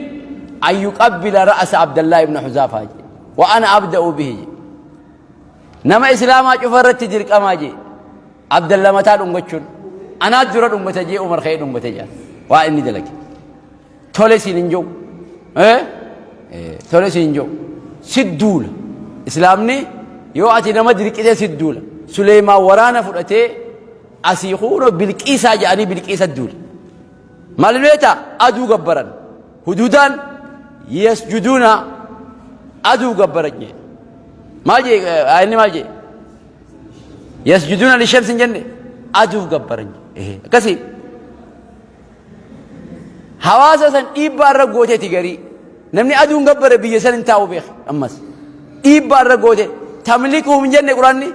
an yuqabbila ra'asa Abdallaa ibn Huzaafaa jee wa ana abda'u bihi jee nama islaamaa cufa irratti dirqamaa jee Abdalla mataa dhungachuun anaa dura dhungata jee Umar ka'ee dhungate jee waa inni dalage. Tole siin hin jiru. Tole siin hin jiru. Si duula. Islaamni yoo ati nama dirqitee si duula. Suleemaan waraana fudhatee asii kuunoo bilqiisaa jedhanii bilqiisa duula. Maal beektaa? Aduu gabbaran. Hududaan yasjuduuna aduu gabbaran jee. Maal jee? Inni maal jee? Yasjuduuna lishamsi hin jenne aduuf gabbaran jee. Akkasii. Hawaasa san dhiibbaa irra gooteeti garii. Namni aduun gabbare biyya san hin taa'u beeka ammas. Dhiibbaa irra goote tamlikuhum hin jenne quraanni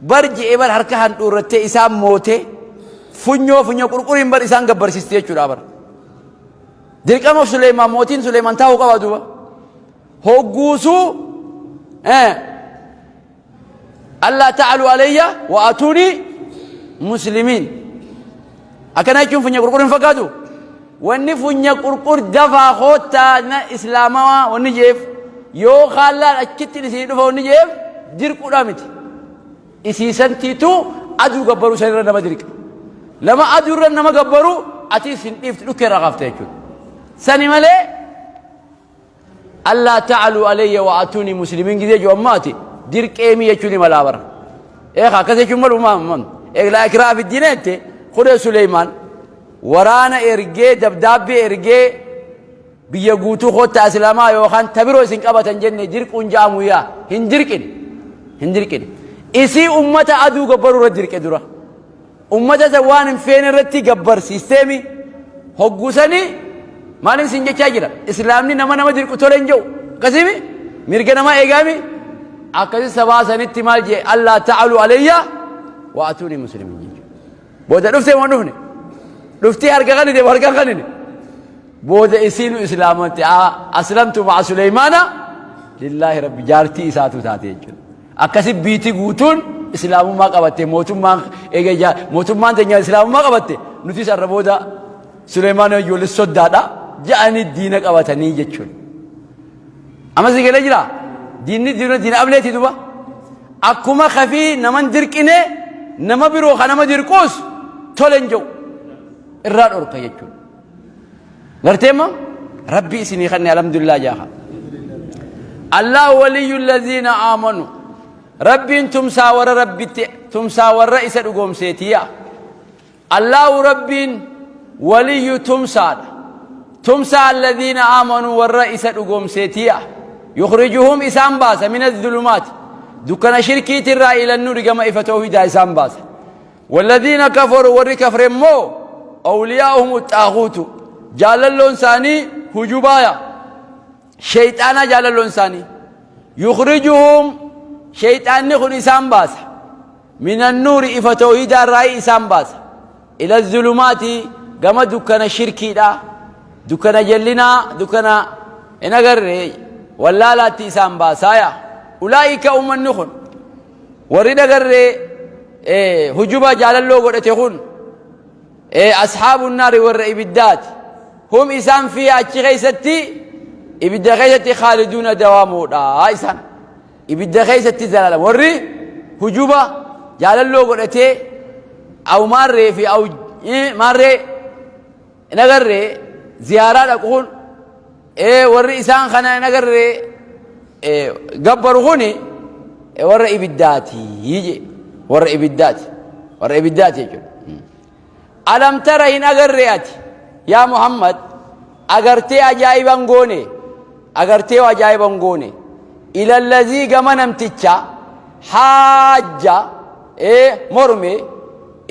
bar je'ee bar harka handhuurrattee isaan mootee funyoo funyoo qurquriin bar isaan gabbarsiiste jechuudha bar. Dirqama Suleemaan mootiin Suleemaan taa'uu qaba duuba. Hogguusuu Allaa ta'alu alayya wa atuuni muslimiin. Akkana jechuun funya qurqur hin fakkaatu. Wanni funya qurqur dafaa koottaa na islaamawaa wanni jeef yoo kaallaan achitti isinii dhufa wanni jeef dirquudha miti. Isiisantiitu aduu gabbaruu sanirra nama dirqa. Lama aduurra nama gabbaruu atiis hin dhiiftu dhukkee irraa kaafte jechuudha. Sani malee Allaa ta'aluu alayya wa atuunii muslimiin gizee jiru ammaati dirqeemii jechuun ni malaa bara. Eekaa akkas jechuun malu maam. Laa ikraha fi diina jette kudhee Suleymaan waraana ergee dabdaabbee ergee biyya guutuu koottaa islaamaa yookaan tabiroo isin qabatan jenne dirquun ja'amu yaa hin dirqine hin dirqine. Isii ummata aduu gabbaruu irra dirqe dura. Ummata san waan hin feene irratti gabbarsiisteemi hoggusanii maalin sin jechaa jira. Islaamni nama nama dirqu tole hin jedhu. Akkasiimi mirga namaa eegaami. Akkasi sabaa sanitti maal jee allaa ta'alu alayya wa atuuni muslimin jechuudha. Booda dhuftee moo dhufne? Dhuftee harka kanite moo harka kanine? Booda isiinu islaamatti aslamtu ma'a Suleymaana lillaahi rabbi jaartii isaatu taate jechuudha. Akkasi biitii guutuun islaamummaa qabatte mootummaan eega mootummaan teenya islaamummaa qabatte nutis har'a booda Suleymaan ijoollee soddaadha ja'anii diina qabatanii jechuudha. Amma si galee jira diinni diina diina ableeti duba akkuma kafii naman dirqine nama biroo kan nama dirquus tole hin jedhu irraa dhorka jechuudha. Gartee moo rabbi isinii kanne alhamdulillah jaaha. Allahu waliyyu allaziina aamanu rabbiin tumsaa warra rabbitti tumsaa warra isa dhugoomseetiya. Allahu rabbiin waliyyu tumsaadha. Tumsaa allaziina aamanuu warra isa dhugoomseetiya. Yukhrijuhum isaan baasa min adh-dhulumaati dukkana shirkiitirraa ila nuuri gama ifa tawhidaa isaan baasa. Walladhiina kafaruu warri kafre immoo awliyaa'uhum xaaguutu jaalalloon isaanii hujubaaya sheyxaanaa jaalalloon isaanii yukrijuhum sheyxaanni kun isaan baasa minan nuuri ifa tawhiidaa irraa isaan baasa ila zulumaati gama dukkana shirkiidha dukkana jallinaa dukkana hin agarre wallaalaatti isaan baasaaya ulaa'ika ummanni kun Warri dhagarree hujuba jaalalloo godhate kun asxaabu naari warra ibiddaati. Hum isaan fiiha achi keessatti ibidda keessatti khaaliduuna dawaamoodha isaan. Ibidda keessatti zalaalam. Warri hujuba jaalalloo godhatee aw maarree fi aw maarree hin agarree ziyaaraa dhaqu kun warri isaan kana hin agarree gabbaru kun warra ibiddaati je warra ibiddaati warra ibiddaati jechuudha. Alam tara hin agarree ati yaa Muhammad agartee ajaa'iban goone agartee ajaa'iban goone ilallazii gama namticha haajja morme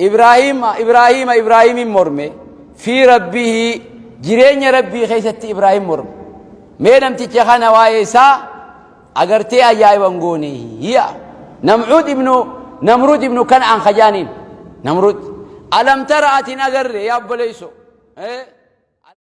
Ibraahiima Ibraahiima Ibraahiimiin morme fi rabbihii jireenya rabbii keessatti Ibraahim morme. Mee namticha kana waa'ee isaa agartee ajaa'iban goone hiya. Namcuud ibnu Namruud ibnu Kan'aan kajaaniin Namruud. Alam tara ati hin agarre yaa obboleeyso.